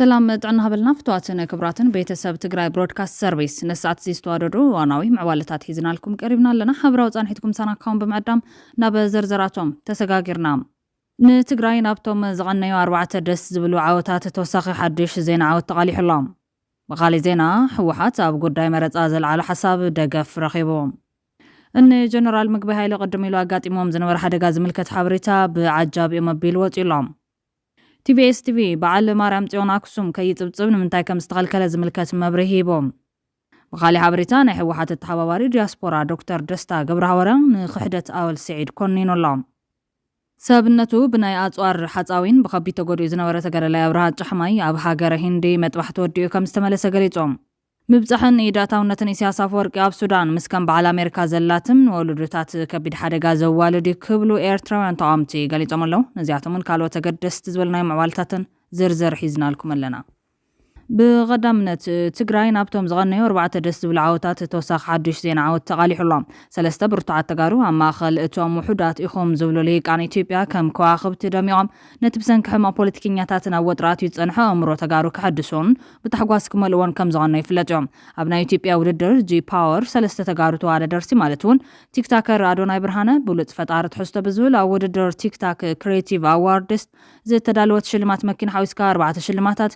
ሰላም ጥዕና ሃበልና ፍትዋትን ክብራትን ቤተሰብ ትግራይ ብሮድካስት ሰርቪስ። ነሰዓት እዚ ዝተዋደዱ ዋናዊ ምዕባለታት ሒዝናልኩም ቀሪብና ኣለና። ሓብራዊ ፃንሒትኩም ሳናካውን ብምዕዳም ናብ ዝርዝራቶም ተሰጋጊርና። ንትግራይ ናብቶም ዝቐነዩ ኣርባዕተ ደስ ዝብሉ ዓወታት ተወሳኺ ሓድሽ ዜና ዓወት ተቓሊሑሎም። ብኻሊእ ዜና፣ ህወሓት ኣብ ጉዳይ መረፃ ዘልዓሎ ሓሳብ ደገፍ ረኺቡ። እኒ ጀነራል ምግበይ ሃይለ ቅድም ኢሉ ኣጋጢሞም ዝነበረ ሓደጋ ዝምልከት ሓበሬታ ብዓጃብ እዮም ኣቢሉ ወፂኡሎም። ቲቪኤስ ቲቪ፣ በዓል ማርያም ፅዮን ኣክሱም ከይፅብፅብ ንምንታይ ከም ዝተኸልከለ ዝምልከት መብርሂ ሂቦም። ብኻሊእ ሓበሬታ፣ ናይ ህወሓት ኣተሓባባሪ ዲያስፖራ ዶክተር ደስታ ገብረሃዋርያ ንክሕደት ኣወል ስዒድ ኮኒኑ ኣሎ። ሰብነቱ ብናይ ኣፅዋር ሓፃዊን ብኸቢድ ተጎዲኡ ዝነበረ ተጋዳላይ ኣብርሃ ጫሕማይ ኣብ ሃገረ ሂንዲ መጥባሕቲ ወዲኡ ከም ዝተመለሰ ገሊፆም። ምብፃሕን ኢዳታውነትን ኢሳያስ ኣፈወርቂ ኣብ ሱዳን ምስ ከም በዓል ኣሜሪካ ዘላትም ንወለዶታት ከቢድ ሓደጋ ዘዋልድ እዩ ክብሉ ኤርትራውያን ተቓወምቲ ገሊፆም ኣለዉ። ነዚኣቶምን ካልኦት ኣገደስቲ ዝበልናዮም ምዕባልታትን ዝርዝር ሒዝናልኩም ኣለና። ብቐዳምነት ትግራይ ናብቶም ዝቐነዩ ኣርባዕተ ደስ ዝብሉ ዓወታት ተወሳኺ ሓዱሽ ዜና ዓወት ተቓሊሑ ኣሎ። ሰለስተ ብርቱዓት ተጋሩ ኣብ ማእኸል እቶም ውሑዳት ኢኹም ዝብሉ ልሂቃን ኢትዮጵያ ከም ከዋኽብቲ ደሚቖም ነቲ ብሰንኪ ሕማቕ ፖለቲከኛታትን ኣብ ወጥሪ ኣትዩ ዝጸንሐ ኣእምሮ ተጋሩ ከሐድሱን ብታሕጓስ ክመልእዎን ከም ዝቐነዩ ይፍለጥ እዩ። ኣብ ናይ ኢትዮጵያ ውድድር ጂ ፓወር ሰለስተ ተጋሩ ተወዳደርቲ ማለት እውን ቲክታከር ኣዶናይ ብርሃነ ብሉጽ ፈጣሪ ትሕዝቶ ብዝብል ኣብ ውድድር ቲክታክ ክሬቲቭ ኣዋርድስ ዝተዳለወት ሽልማት መኪና ሓዊስካ ኣርባዕተ ሽልማታት፣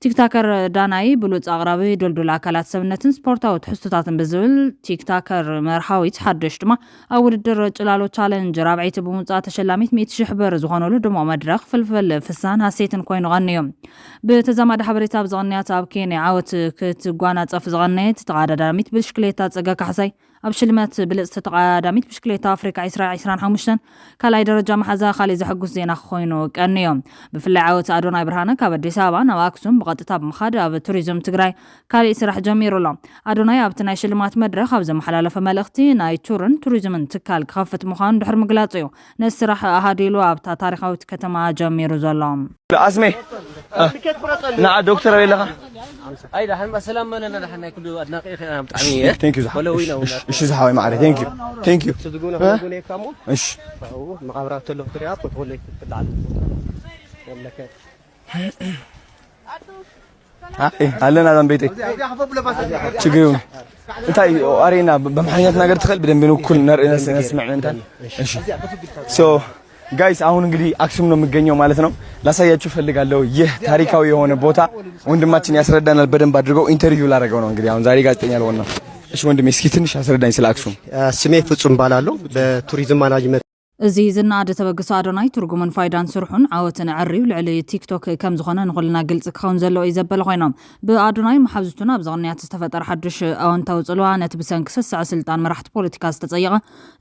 ቲክታከር ዳናይ ብሉጽ ኣቕራቢ ድልዱል ኣካላት ሰብነትን ስፖርታዊ ትሕዝቶታትን ብዝብል ቲክታከር መርሃዊት ሓድሽ ድማ ኣብ ውድድር ጭላሎ ቻለንጅ ራብዐይቲ ብምውፃእ ተሸላሚት ሚእቲ ሽሕ ብር ዝኾነሉ ድሙቕ መድረኽ ፍልፍል ፍሳን ሃሴትን ኮይኑ ቐንዩ። ብተዛማዲ ሓበሬታ ኣብ ዝቐንያት ኣብ ኬንያ ዓወት ክትጓናፀፍ ዝቐነየት ተቐዳዳሚት ብሽክሌታ ፅገ ካሕሳይ ኣብ ሽልማት ብልፅቲ ተቐዳዳሚት ብሽክሌታ ኣፍሪካ ዕስራ ዕስራን ሓሙሽተን ካልኣይ ደረጃ መሓዛ ካሊእ ዘሐጉስ ዜና ኮይኑ ቀንዩ። ብፍላይ ዓወት ኣዶናይ ብርሃነ ካብ ኣዲስ ኣበባ ናብ ኣክሱም ብቐጥታ ብምኻድ ኣብ ቱሪዝም ትግራይ ካሊእ ስራሕ ጀሚሩ ኣሎ። ኣዶናይ ኣብቲ ናይ ሽልማት መድረኽ ኣብ ዘመሓላለፈ መልእኽቲ ናይ ቱርን ቱሪዝምን ትካል ክኸፍት ምዃኑ ድሕሪ ምግላጹ እዩ ነቲ ስራሕ ኣሃዲሉ ኣብታ ታሪኻዊት ከተማ ጀሚሩ ዘሎ። ኣስሜ ንዓ ዶክተር ኣበይ ኣለኻ? ኣይ ደሓን ሰላም መለና ደሓን ናይ ኩሉ ኣድናቂ ኢኻ ብጣዕሚ እየ። Thank you ዝሓ- ወለዊ ነው እሺ፣ እሺ ዝሓወይ ማዕረ thank you thank you። ትዝጉነ እ? ሆነ ጉነ ካሞ እሺ። መቃብራ ተሎ ትሪያ ኮትኮሎ ይትላል። ወለከ ኣይ ኣለና ዛም ቤቴ ችግር ይሁን። እንታይ ኣሬና በምሓርኛ ትናገር ትኽእል ብደንብ ንኩል ነርኢ ነስምዕ ምንታይ እሺ። So guys አሁን እንግዲህ አክሱም ነው የሚገኘው ማለት ነው። ላሳያችሁ ፈልጋለሁ። ይህ ታሪካዊ የሆነ ቦታ ወንድማችን ያስረዳናል በደንብ አድርገው። ኢንተርቪው ላደረገው ነው እንግዲህ አሁን ዛሬ ጋዜጠኛ ልሆን ነው። እሺ ወንድሜ እስኪ ትንሽ አስረዳኝ ስለ አክሱም። ስሜ ፍጹም እባላለሁ። በቱሪዝም ማናጅመንት እዚ ዝነኣድ ተበግሶ ኣዶናይ ትርጉምን ፋይዳን ስርሑን ዓወትን ዕርዩ ልዕሊ ቲክቶክ ከም ዝኾነ ንኹልና ግልፂ ክኸውን ዘለዎ እዩ ዘበለ ኮይኖም። ብኣዶናይ መሓዙቱን ኣብ ዝቕንያት ዝተፈጠረ ሓዱሽ ኣወንታዊ ፅልዋ ነቲ ብሰንኪ ስስዐ ስልጣን መራሕቲ ፖለቲካ ዝተፀየቐ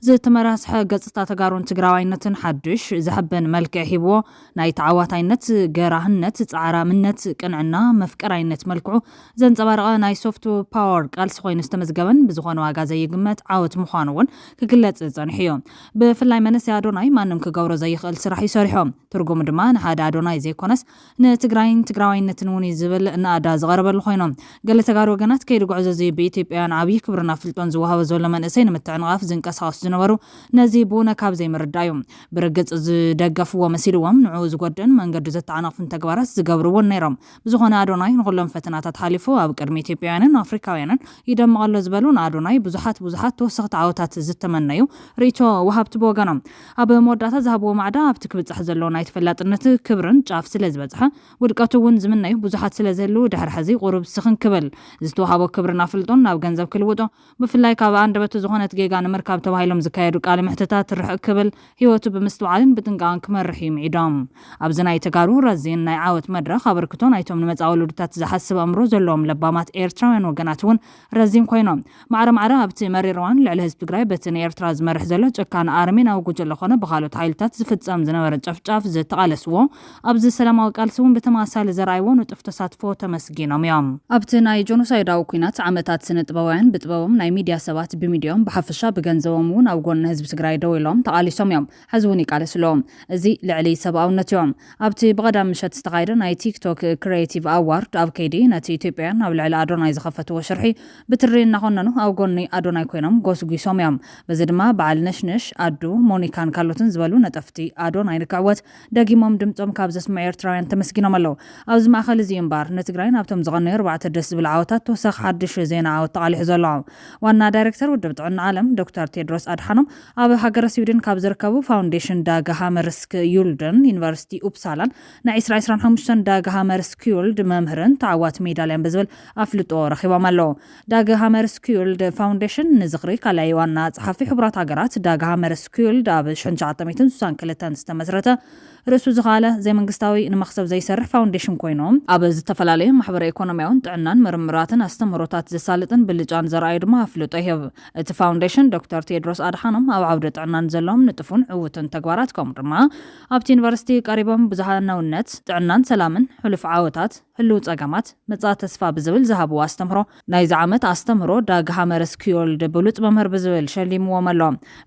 ዝተመራስሐ ገፅታ ተጋሩን ትግራዋይነትን ሓዱሽ ዘሕብን መልክዕ ሂብዎ። ናይ ተዓዋታይነት፣ ገራህነት፣ ፃዕራምነት፣ ቅንዕና፣ መፍቀራይነት መልክዑ ዘንፀባረቐ ናይ ሶፍት ፓወር ቃልሲ ኮይኑ ዝተመዝገበን ብዝኾነ ዋጋ ዘይግመት ዓወት ምዃኑ እውን ክግለፅ ፀኒሑ እዩ። ብፍላይ መንእሰይ ኣዶናይ ማንም ክገብሮ ዘይኽእል ስራሕ እዩ ሰሪሖ። ትርጉሙ ድማ ንሓደ ኣዶናይ ዘይኮነስ ንትግራይን ትግራዋይነትን እውን እዩ ዝብል ናእዳ ዝቐረበሉ ኮይኖም። ገለ ተጋሩ ወገናት ከይዲ ጉዕዞ እዚ ብኢትዮጵያውያን ዓብዪ ክብርን ኣፍልጦን ዝወሃቦ ዘሎ መንእሰይ ንምትዕንቓፍ ዝንቀሳቐሱ ዝነበሩ ነዚ ብኡነ ካብ ዘይምርዳእ እዩ። ብርግፅ ዝደገፍዎ መሲልዎም ንዕኡ ዝጎድእን መንገዱ ዘተዓናቕፍን ተግባራት ዝገብሩ እውን ነይሮም። ብዝኾነ ኣዶናይ ንኹሎም ፈተናታት ሓሊፉ ኣብ ቅድሚ ኢትዮጵያውያንን ኣፍሪካውያንን ይደምቕ ኣሎ ዝበሉ ንኣዶናይ ብዙሓት ብዙሓት ተወሰኽቲ ዓወታት ዝተመነዩ ርእይቶ ወሃብቲ ብወገኖም ኣብ መወዳእታ ዝሃብዎ ማዕዳ ኣብቲ ክብፃሕ ዘለዎ ናይ ተፈላጥነት ክብርን ጫፍ ስለ ዝበፅሐ ውድቀቱ እውን ዝምነዩ ብዙሓት ስለ ዘህልዉ ድሕሪ ሕዚ ቁሩብ ስኽን ክብል ዝተዋሃቦ ክብርን ኣፍልጦን ናብ ገንዘብ ክልውጦ ብፍላይ ካብ ኣንደበቱ ዝኾነት ጌጋ ንምርካብ ተባሂሎም ዝካየዱ ቃለ ምሕትታት ርሕቕ ክብል ህይወቱ ብምስትውዓልን ብጥንቃቕን ክመርሕ እዩ ምዒዶም። ኣብዚ ናይ ተጋሩ ረዚን ናይ ዓወት መድረኽ ኣበርክቶ ናይቶም ንመጻኢ ወለዶታት ዝሓስብ ኣእምሮ ዘለዎም ለባማት ኤርትራውያን ወገናት እውን ረዚን ኮይኖም። ማዕረ ማዕረ ኣብቲ መሪር እዋን ልዕሊ ህዝቢ ትግራይ በቲ ንኤርትራ ዝመርሕ ዘሎ ጨካን ኣረሜናዊ ጉጅለ ኮነ ብኻልኦት ሓይልታት ዝፍጸም ዝነበረ ጨፍጫፍ ዝተቓለስዎ ኣብዚ ሰላማዊ ቃልሲ እውን ብተመሳሳሊ ዘርኣይዎ ንጡፍ ተሳትፎ ተመስጊኖም እዮም። ኣብቲ ናይ ጆኖሳይዳዊ ኲናት ዓመታት ስነ ጥበባውያን ብጥበቦም ናይ ሚድያ ሰባት ብሚድዮም ብሓፈሻ ብገንዘቦም እውን ኣብ ጎኒ ህዝቢ ትግራይ ደው ኢሎም ተቓሊሶም እዮም። ሕዚ እውን ይቃለሱ ኣለዎም። እዚ ልዕሊ ሰብኣውነት እዮም። ኣብቲ ብቐዳም ምሸት ዝተኻየደ ናይ ቲክቶክ ክሪኤቲቭ ኣዋርድ ኣብ ከይዲ ነቲ ኢትዮጵያውያን ኣብ ልዕሊ ኣዶናይ ዝኸፈትዎ ሽርሒ ብትሪ እናኾነኑ ኣብ ጎኒ ኣዶናይ ኮይኖም ጎስጒሶም እዮም። በዚ ድማ በዓል ነሽነሽ ኣዱ ሞኒካ ካን ካልኦትን ዝበሉ ነጠፍቲ ኣዶናይ ንክዕወት ደጊሞም ድምፆም ካብ ዘስምዑ ኤርትራውያን ተመስጊኖም ኣለዉ። ኣብዚ ማእኸል እዚ እምበኣር ንትግራይ ናብቶም ዝቐነዩ ኣርባዕተ ደስ ዝብል ዓወታት ተወሳኺ ሓድሽ ዜና ዓወት ተቓሊሑ ዘሎ። ዋና ዳይሬክተር ውድብ ጥዕና ዓለም ዶክተር ቴድሮስ ኣድሓኖም ኣብ ሃገረ ስዊድን ካብ ዝርከቡ ፋውንዴሽን ዳግ ሃመርስክ ዩልድን ዩኒቨርሲቲ ኡፕሳላን ናይ ዕስራ ዕስራን ሓሙሽተን ዳግ ሃመርስክ ዩልድ መምህርን ተዓዋቲ ሜዳልያን ብዝብል ኣፍልጦ ረኺቦም ኣለዉ። ዳግ ሃመርስክ ዩልድ ፋውንዴሽን ንዝኽሪ ካልኣይ ዋና ጸሓፊ ሕቡራት ሃገራት ዳግ ሃመርስክ ዩልድ ኣብ ሽሕን ትሽዓተ ሚእትን ስሳን ክልተን ዝተመስረተ ርእሱ ዝኸኣለ ዘይመንግስታዊ ንመኽሰብ ዘይሰርሕ ፋውንዴሽን ኮይኖም ኣብ ዝተፈላለዩ ማሕበረ ኢኮኖሚያውን ጥዕናን ምርምራትን ኣስተምህሮታት ዘሳልጥን ብልጫን ዘርኣዩ ድማ ኣፍልጦ ይህብ። እቲ ፋውንዴሽን ዶክተር ቴድሮስ ኣድሓኖም ኣብ ዓውዲ ጥዕናን ዘለዎም ንጥፉን ዕውትን ተግባራት ከምኡ ድማ ኣብቲ ዩኒቨርሲቲ ቀሪቦም ብዙሃናውነት ጥዕናን ሰላምን ሕሉፍ ዓወታት ህልው ጸገማት መጻኢ ተስፋ ብዝብል ዝሃብዎ ኣስተምህሮ ናይዚ ዓመት ኣስተምህሮ ዳግ ሃመርስ ኪዮልድ ብሉጽ መምህር ብዝብል ሸሊምዎም ኣሎ።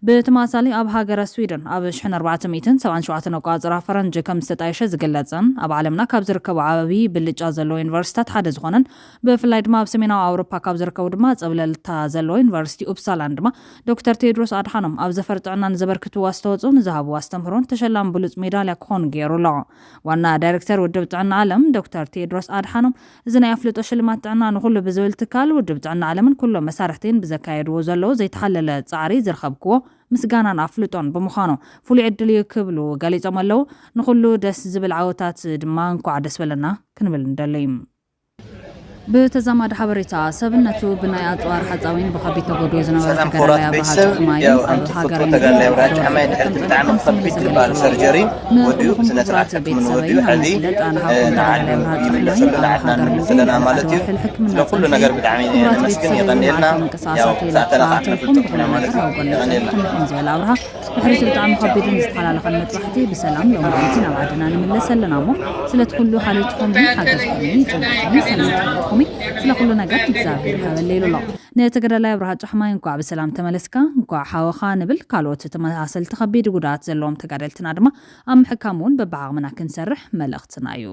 ብተመሳሳሊ ኣብ ሃገረ ስዊድን ኣብ ሽሕን ኣርባዕተ ሚእትን ሰብዓን ሸውዓተን ኣቆጻጽራ ፈረንጂ ከም ዝተጣየሸ ዝግለጽን ኣብ ዓለምና ካብ ዝርከቡ ዓቢ ብልጫ ዘለዎ ዩኒቨርሲታት ሓደ ዝኾነን ብፍላይ ድማ ኣብ ሰሜናዊ ኣውሮፓ ካብ ዝርከቡ ድማ ጸብለልታ ዘለዎ ዩኒቨርሲቲ ኡፕሳላን ድማ ዶክተር ቴድሮስ ኣድሓኖም ኣብ ዘፈር ጥዕና ንዘበርክትዎ ኣስተዋጽኦ ንዝሃብዎ ኣስተምህሮን ተሸላሚ ብሉጽ ሜዳልያ ክኾኑ ገይሩ ኣሎ። ዋና ዳይሬክተር ውድብ ጥዕና ዓለም ዶክተር ቴድሮስ ኣድሓኖም እዚ ናይ ኣፍልጦ ሽልማት ጥዕና ንኹሉ ብዝብል ትካል ውድብ ጥዕና ዓለምን ኩሎም መሳርሕቲን ብዘካየድዎ ዘለዉ ዘይተሓለለ ጻዕሪ ዝረኸብክዎ ምስጋናን ኣፍልጦን ብምዃኑ ፍሉይ ዕድል እዩ ክብሉ ገሊጾም ኣለዉ። ንኹሉ ደስ ዝብል ዓወታት ድማ እንኳዕ ደስ በለና ክንብል ንደሊ። ብተዛማዲ ሓበሬታ ሰብነቱ ብናይ ኣጽዋር ሓፃዊን ብኸቢድ ተጎዲኡ ዝነበረ ሰላም ተጋዳላይ ክቡራት ኣብርሃ ቤተሰብ፣ ጭሕማይ ያው ኣብ ከምቲ ሃገር ትፈልጦ እንግሊዝ ተጋዳላይ ኣብ ኣብርሃ ደቡብ ጭሕማይ ድሕሪ ኣፍሪቃ ክልተ ዓመት ተመሊሱ ከቢድ ገሊጹ ልባል ኣሎ። ሰርጀሪ ንኹሉ ወዲኡ ብስነ ስርዓት ሕክምና ወዲኡ ሕዚ ንዓዱ ይምለሰሉ ንዓድና ንምልስ ኣለና ማለት እዩ። ስለ ኩሉ ነገር ብጣዕሚ ነመስግን የቐንየልና። ያው ክሳተና ከዓ ክነፍልጦ ኢና ማለት እዩ። የቐንየልና። ድሕሪ እቲ ብጣዕሚ ከቢድን ዝተሓላለኸን መጥባሕቲ ብሰላም ሎማዓንቲ ናብ ዓድና ንምለስ ኣለና እሞ ስለቲ ኩሉ ሓልዮትኹምን ሓገዝኹምን ጭንቅኹምን ሰላምታኹምን ስለ ኩሉ ነገር እግዚኣብሔር ይሃበለ ኢሉ ኣሎ። ንተጋዳላይ ኣብርሃ ጫሕማይ እንኳዕ ብሰላም ተመለስካ፣ እንኳዕ ሓወኻ ንብል። ካልኦት ተመሳሰልቲ ከቢድ ጉድኣት ዘለዎም ተጋደልትና ድማ ኣብ ምሕካም እውን በብዓቕምና ክንሰርሕ መልእኽትና እዩ።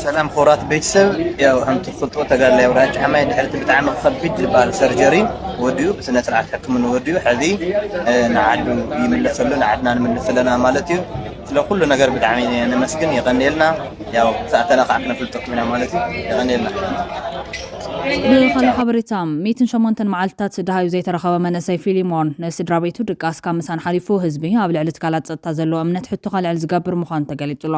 ሰላም ክቡራት ቤተሰብ፣ ያው ከም ትፈልጥዎ ተጋዳላይ ኣብርሃ ጫሕማይ ድሕሪ እቲ ብጣዕሚ ከቢድ ዝበሃል ሰርጀሪ ወዲኡ ብስነ ስርዓት ሕክምና ወዲኡ ሕዚ ንዓዱ ይምለሰሉ ንዓድና ንምልስ ኣለና ማለት እዩ። ስለ ኩሉ ነገር ብጣዕሚ ነመስግን የቐንየልና። ያው ሰኣተና ከዓ ክነፍልጠኩም ኢና ማለት እዩ። የቐንየልና። ብኻልእ ሓበሬታ ሚእትን ሸሞንተን መዓልትታት ደሃዩ ዘይተረኸበ መንእሰይ ፊሊሞን ንስድራ ቤቱ ድቃስ ካብ ምሳን ሓሊፉ ህዝቢ ኣብ ልዕሊ ትካላት ጸጥታ ዘለዎ እምነት ሕቶ ከልዕል ዝገብር ምዃኑ ተገሊጹ ኣሎ።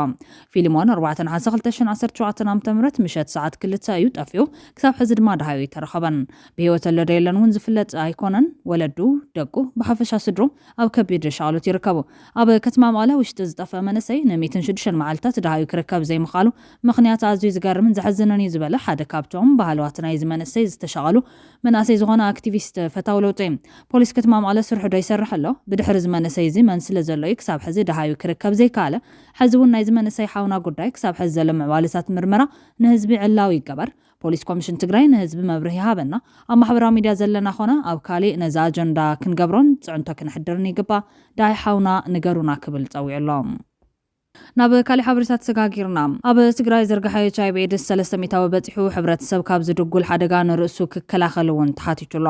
ፊሊሞን ኣርባዕተ ነሓሰ ክልተ ሽሕን ዓሰርተ ሸውዓተን ዓመተ ምህረት ምሸት ሰዓት ክልተ እዩ ጠፊኡ። ክሳብ ሕዚ ድማ ደሃዩ ኣይተረኸበን። ብህይወት ኣሎ ዶ የለን እውን ዝፍለጥ ኣይኮነን። ወለዱ፣ ደቁ፣ ብሓፈሻ ስድሩ ኣብ ከቢድ ሻቕሎት ይርከቡ። ኣብ ከተማ መቐለ ውሽጢ ዝጠፍአ መንእሰይ ንሚእትን ሽዱሽተን መዓልታት ደሃዩ ክርከብ ዘይምኽኣሉ ምኽንያት ኣዝዩ ዝገርምን ዘሕዝንን እዩ ዝበለ ሓደ ካብቶም ባህልዋት ናይዚ መንእሰይ ዝተሻቐሉ መናእሰይ ዝኾነ ኣክቲቪስት ፈታዊ ለውጢ ፖሊስ ከተማ መቐለ ስርሑ ዶ ይሰርሕ ኣሎ? ብድሕሪ እዚ መንእሰይ እዚ መን ስለ ዘሎ እዩ ክሳብ ሕዚ ደሃዩ ክርከብ ዘይከኣለ? ሕዚ እውን ናይዚ መንእሰይ ሓውና ጉዳይ ክሳብ ሕዚ ዘሎ ምዕባለታት ምርመራ ንህዝቢ ዕላዊ ይገበር። ፖሊስ ኮሚሽን ትግራይ ንህዝቢ መብርሂ ሃበና። ኣብ ማሕበራዊ ሚድያ ዘለና ኾነ ኣብ ካሊእ ነዚ ኣጀንዳ ክንገብሮን ፅዕንቶ ክነሕድርን ይግባእ። ደሃይ ሓውና ንገሩና ክብል ፀዊዑ ኣሎ። ናብ ካሊእ ሓበሬታ ተሰጋጊርና። ኣብ ትግራይ ዝርግሐ ኤች ኣይ ቪ ኤድስ ሰለስተ ሚእታዊ በፂሑ ሕብረተሰብ ካብዚ ድጉል ሓደጋ ንርእሱ ክከላኸል እውን ተሓቲቱ ኣሎ።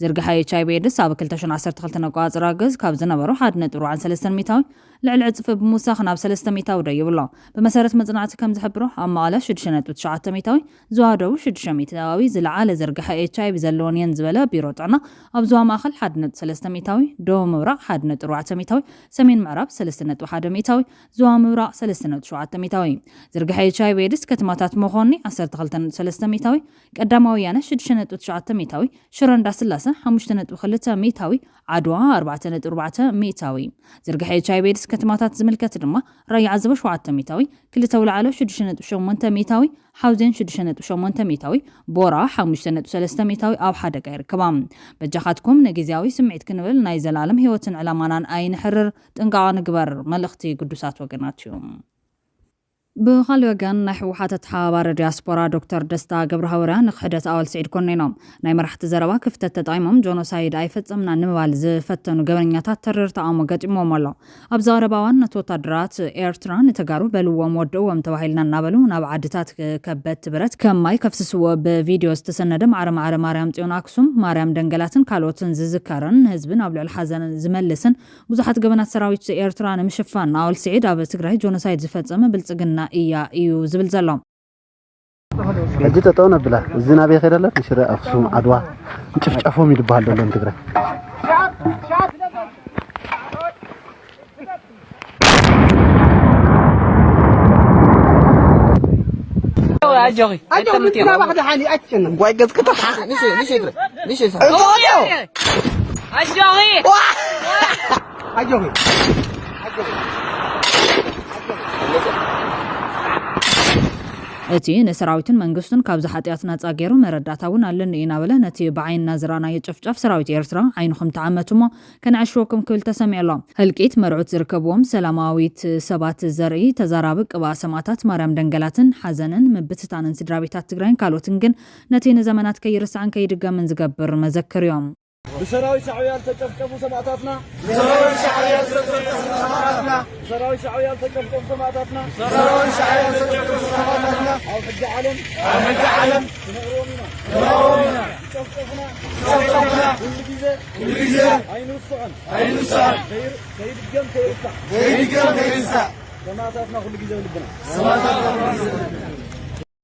ዝርግሐ ኤች ኣይ ቪ ኤድስ ኣብ ክልተ ሽሕን ዓሰርተ ክልተን ኣቆፃፅራ ግዝ ካብ ዝነበሩ ሓደ ነጥቢ ኣርባዓን ሰለስተን ሚእታዊ ልዕሊ ዕፅፊ ብምውሳኽ ናብ ሰለስተ ሚእታዊ ደይቡ ኣሎ። ብመሰረት መፅናዕቲ ከም ዝሕብሮ ኣብ መቐለ ሽዱሽተ ነጥቢ ትሽዓተ ሚእታዊ፣ ዞባ ደቡብ ሽዱሽተ ሚእታዊ ዝለዓለ ዝርግሐ ኤች ኣይ ቪ ዘለወን እየን ዝበለ ቢሮ ጥዕና ኣብ ዞባ ማእኸል ሓደ ነጥቢ ሰለስተ ሚእታዊ፣ ደቡብ ምብራቕ ሓደ ነጥቢ ኣርባዕተ ሚእታዊ፣ ሰሜን ምዕራብ ሰለስተ ነጥቢ ሓደ ሚእታዊ፣ ዞባ ምብራቕ ሰለስተ ነጥቢ ሸውዓተ ሚእታዊ። ዝርግሐ ኤች ኣይ ቪ ኤድስ ከተማታት መኾኒ ዓሰርተ ክልተ ነጥቢ ሰለስተ ሚእታዊ፣ ቀዳማዊ ወያነ ሽዱሽተ ነጥቢ ትሽዓተ ሚእታዊ፣ ሽረ እንዳስላሰ ሓሙሽተ ነጥቢ ክልተ ሚእታዊ፣ ዓድዋ ኣርባዕተ ነጥቢ ኣርባዕተ ሚእታዊ። ዝርግሐ ኤች ኣይ ቪ ኤድስ ከተማታት ዝምልከት ድማ ራያ ዓዘቦ ሸውዓተ ሚእታዊ፣ ክልተ ኣውላዕሎ ሽዱሽተ ነጥቢ ሸሞንተ ሚእታዊ፣ ሓውዜን ሽዱሽተ ነጥቢ ሸሞንተ ሚእታዊ፣ ቦራ ሓሙሽተ ነጥቢ ሰለስተ ሚእታዊ ኣብ ሓደጋ ይርከባ። በጃኻትኩም ንግዜያዊ ስምዒት ክንብል ናይ ዘላለም ህይወትን ዕላማናን ኣይንሕርር፣ ጥንቃቐ ንግበር። መልእኽቲ ግዱሳት ወገናት እዩ። ብኻልእ ወገን፣ ናይ ህወሓት ኣተሓባባሪ ዲያስፖራ ዶክተር ደስታ ገብረሃዋርያ ንክሕደት ኣወል ስዒድ ኮኒኖም። ናይ መራሕቲ ዘረባ ክፍተት ተጠቒሞም ጆኖሳይድ ኣይፈጸምናን ንምባል ዝፈተኑ ገበነኛታት ተሪር ተቓውሞ ገጢሞም ኣሎ። ኣብ ዝቐረባ እዋን፣ ነቲ ወታደራት ኤርትራ ንተጋሩ በልዎም ወድእዎም ተባሂልና እናበሉ ናብ ዓድታት ከበድቲ ብረት ከም ማይ ከፍስስዎ ብቪድዮ ዝተሰነደ ማዕረ ማዕረ ማርያም ጽዮን ኣክሱም፣ ማርያም ደንገላትን ካልኦትን ዝዝከርን ንህዝቢ ናብ ልዕሊ ሓዘን ዝመልስን ብዙሓት ገበናት ሰራዊት ኤርትራ ንምሽፋን ኣወል ስዒድ ኣብ ትግራይ ጆኖሳይድ ዝፈጸመ ብልጽግና እያ እዩ ዝብል ዘሎ። ሕጂ ጠጠው ነብላ። እዚ ናበይ ከይደ ኣሎ? ንሽረ ኣኽሱም ዓድዋ ጭፍጨፎም ይድበሃል ዘሎ ንትግራይ። ኣጆኺ ኣጆኺ። ምትናባኽ ደሓን እዩ፣ ኣይትጨነቕ። ጓይ ገጽ ክትሓ ንሽ ንሽ ንሽ ንሽ ኣጆኺ ኣጆኺ። እቲ ንሰራዊትን መንግስቱን ካብዚ ሓጢኣት ናጻ ገይሩ መረዳእታ እውን ኣለኒ እዩ እናበለ ነቲ ብዓይንና ዝረኣናዮ ጨፍጫፍ ሰራዊት ኤርትራ ዓይንኹም ተዓመቱ እሞ ከነዕሽወኩም ክብል ተሰሚዑ ኣሎ። ህልቂት መርዑት ዝርከብዎም ሰላማዊት ሰባት ዘርኢ ተዛራቢ ቅብኣ ሰማእታት ማርያም ደንገላትን ሓዘንን ምብትታንን ስድራ ቤታት ትግራይን ካልኦትን ግን ነቲ ንዘመናት ከይርሳዕን ከይድገምን ዝገብር መዘክር እዮም። ብሰራዊት ሻዕብያ ዝተጨፍጨፉ ሰማእታትና ብሰራዊት ሻዕብያ ዝተጨፍጨፉ ሰማእታትና ብሰራዊት ሻዕብያ ዝተጨፍጨፉ ሰማእታትና ብሰራዊት ሻዕብያ ዝተጨፍጨፉ ሰማእታትና ኣብ ሕጊ ዓለም ኣብ ሕጊ ዓለም ክነቕርቦም ኢና ክነቕርቦም ኢና ዝጨፍጨፉና ዝጨፍጨፉና ኩሉ ግዜ ኩሉ ግዜ ኣይንርስዖን ኣይንርስዖን ከይድገም ከይርሳዕ ከይድገም ከይርሳዕ ሰማእታትና ኩሉ ግዜ ኣብ ልብና ሰማእታትና ኩሉ ግዜ ኣብ ልብና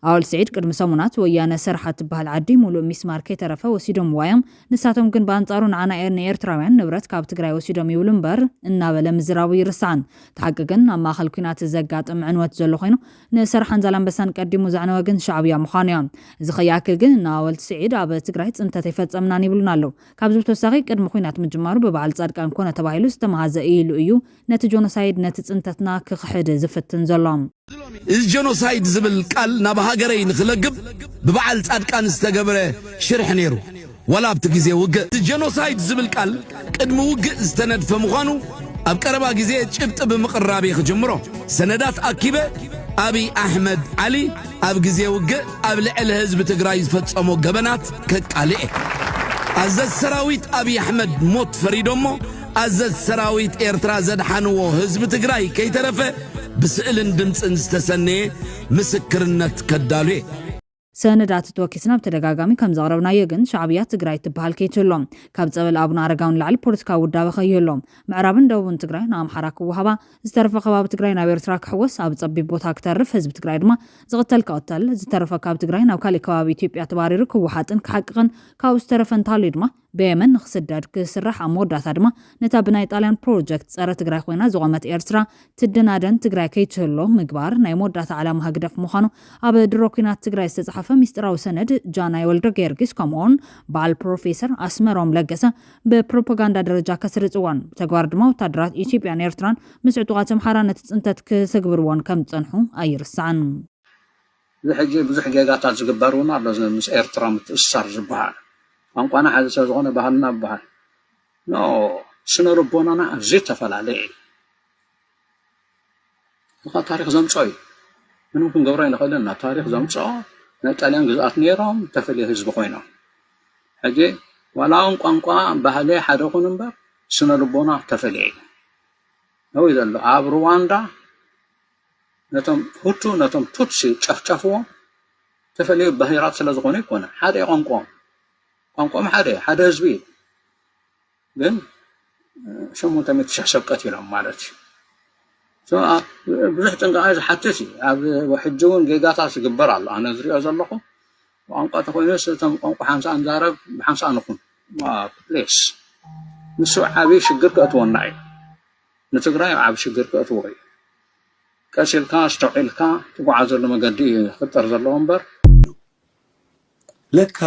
ኣወል ስዒድ ቅድሚ ሰሙናት ወያነ ሰርሓ ትበሃል ዓዲ ሙሉእ ሚስማር ከይተረፈ ወሲዶምዋ እዮም። ንሳቶም ግን ብኣንጻሩ ንዓና ንኤርትራውያን ንብረት ካብ ትግራይ ወሲዶም ይብሉ እምበር እናበለ ምዝራቡ ይርሳዕን። እቲ ሓቂ ግን ኣብ ማእኸል ኲናት ዘጋጥም ዕንወት ዘሎ ኮይኑ ንሰርሓን ዛላምበሳን ቀዲሙ ዘዕነወ ግን ሻዕብያ ምዃኑ እዮም። እዚ ከይኣክል ግን እነ ኣወል ስዒድ ኣብ ትግራይ ፅንተት ኣይፈፀምናን ይብሉና ኣለዉ። ካብዚ ብተወሳኺ ቅድሚ ኲናት ምጅማሩ ብበዓል ፃድቃን ኮነ ተባሂሉ ዝተመሃዘ ኢሉ እዩ ነቲ ጆኖሳይድ ነቲ ፅንተትና ክኽሕድ ዝፍትን ዘሎ። እዚ ጀኖሳይድ ዝብል ቃል ናብ ሃገረይ ንኽለግብ ብበዓል ጻድቃን ዝተገብረ ሽርሒ ነይሩ። ዋላ ኣብቲ ግዜ ውግእ። እዚ ጀኖሳይድ ዝብል ቃል ቅድሚ ውግእ ዝተነድፈ ምዃኑ ኣብ ቀረባ ግዜ ጭብጢ ብምቕራብ እየ ክጅምሮ። ሰነዳት ኣኪበ ኣብይ ኣሕመድ ዓሊ ኣብ ግዜ ውግእ ኣብ ልዕሊ ህዝቢ ትግራይ ዝፈጸሞ ገበናት ከቃልዕ እየ። ኣዘዝ ሰራዊት ኣብይ ኣሕመድ ሞት ፈሪዶሞ ኣዘዝ ሰራዊት ኤርትራ ዘድሓንዎ ህዝቢ ትግራይ ከይተረፈ ብስእልን ድምፅን ዝተሰነየ ምስክርነት ከዳሉ እየ። ሰነዳት ተወኪስና ብተደጋጋሚ ከም ዘቕረብናዮ ግን ሻዕብያ ትግራይ ትበሃል ከይትህሎ ካብ ፀበል ኣቡነ ኣረጋዊ ንላዕሊ ፖለቲካዊ ውዳበ ከይህሎ ምዕራብን ደቡብን ትግራይ ንኣምሓራ ክወሃባ ዝተረፈ ከባቢ ትግራይ ናብ ኤርትራ ክሕወስ ኣብ ፀቢብ ቦታ ክተርፍ ህዝቢ ትግራይ ድማ ዝቕተል ክቕተል ዝተረፈ ካብ ትግራይ ናብ ካሊእ ከባቢ ኢትዮጵያ ተባሪሩ ክወሓጥን ክሓቅቕን ካብኡ ዝተረፈ እንተሃልዩ ድማ ብየመን ንክስደድ ክስራሕ ኣብ መወዳእታ ድማ ነታ ብናይ ጣልያን ፕሮጀክት ፀረ ትግራይ ኮይና ዝቖመት ኤርትራ ትደናደን ትግራይ ከይትህሎ ምግባር ናይ መወዳእታ ዓላማ ህግደፍ ምዃኑ ኣብ ድሮ ኲናት ትግራይ ዝተፅሓፈ ሚስጥራዊ ሰነድ ጃናይ ወልደ ጊዮርጊስ ከምኡውን በዓል ፕሮፌሰር ኣስመሮም ለገሰ ብፕሮፓጋንዳ ደረጃ ከስርፅዎን ብተግባር ድማ ወታደራት ኢትዮጵያን ኤርትራን ምስ ዕጡቓት ኣምሓራ ነቲ ፅንተት ክትግብርዎን ከም ዝፀንሑ ኣይርሳዕን። እዚ ሕጂ ብዙሕ ጌጋታት ዝግበር እውን ኣሎ። እዚ ምስ ኤርትራ ምትእስሳር ዝበሃል ቋንቋና ሓደ ስለ ዝኾነ ባህልና ዝበሃል ኖ ስነ ልቦናና ኣዝዩ ዝተፈላለየ እዩ። እዚ ኸዓ ታሪኽ ዘምፅኦ እዩ። ምንም ክንገብሮ ኣይንኽእልን ኢና። ታሪኽ ዘምፅኦ ናይ ጣልያን ግዝኣት ነይሮም ተፈልየ ህዝቢ ኮይኖም። ሕጂ ዋላ እውን ቋንቋ ባህሊ ሓደ ኩን እምበር ስነ ልቦና ተፈልየ እዩ። ነዊሕ ዘሎ ኣብ ሩዋንዳ ነቶም ሁቱ ነቶም ቱትሲ ጨፍጨፍዎም ተፈለዩ ብሄራት ስለ ዝኾኑ ኣይኮነ ሓደ ቋንቋኦም ቋንቋኦም ሓደ ሓደ ህዝቢ እዩ ግን ሸሞንተ ሚእቲ ሺሕ ሰብ ቀቲሎም ማለት እዩ ብዙሕ ጥንቃቐ ዝሓትት እዩ ኣብ ሕጂ እውን ጌጋታት ዝግበር ኣሎ ኣነ ዝሪኦ ዘለኹ ቋንቋ ተኮይኑ እቶም ቋንቋ ሓንሳእ ንዛረብ ብሓንሳእ ንኹን ፕሌስ ንሱ ዓብዪ ሽግር ከእትወና እዩ ንትግራይ ኣብ ዓቢ ሽግር ከእትዎ እዩ። ቀስ ኢልካ ኣስተውዒልካ ትጓዓዘሉ መገዲ እዩ ክፍጠር ዘለዎ እምበር። ለካ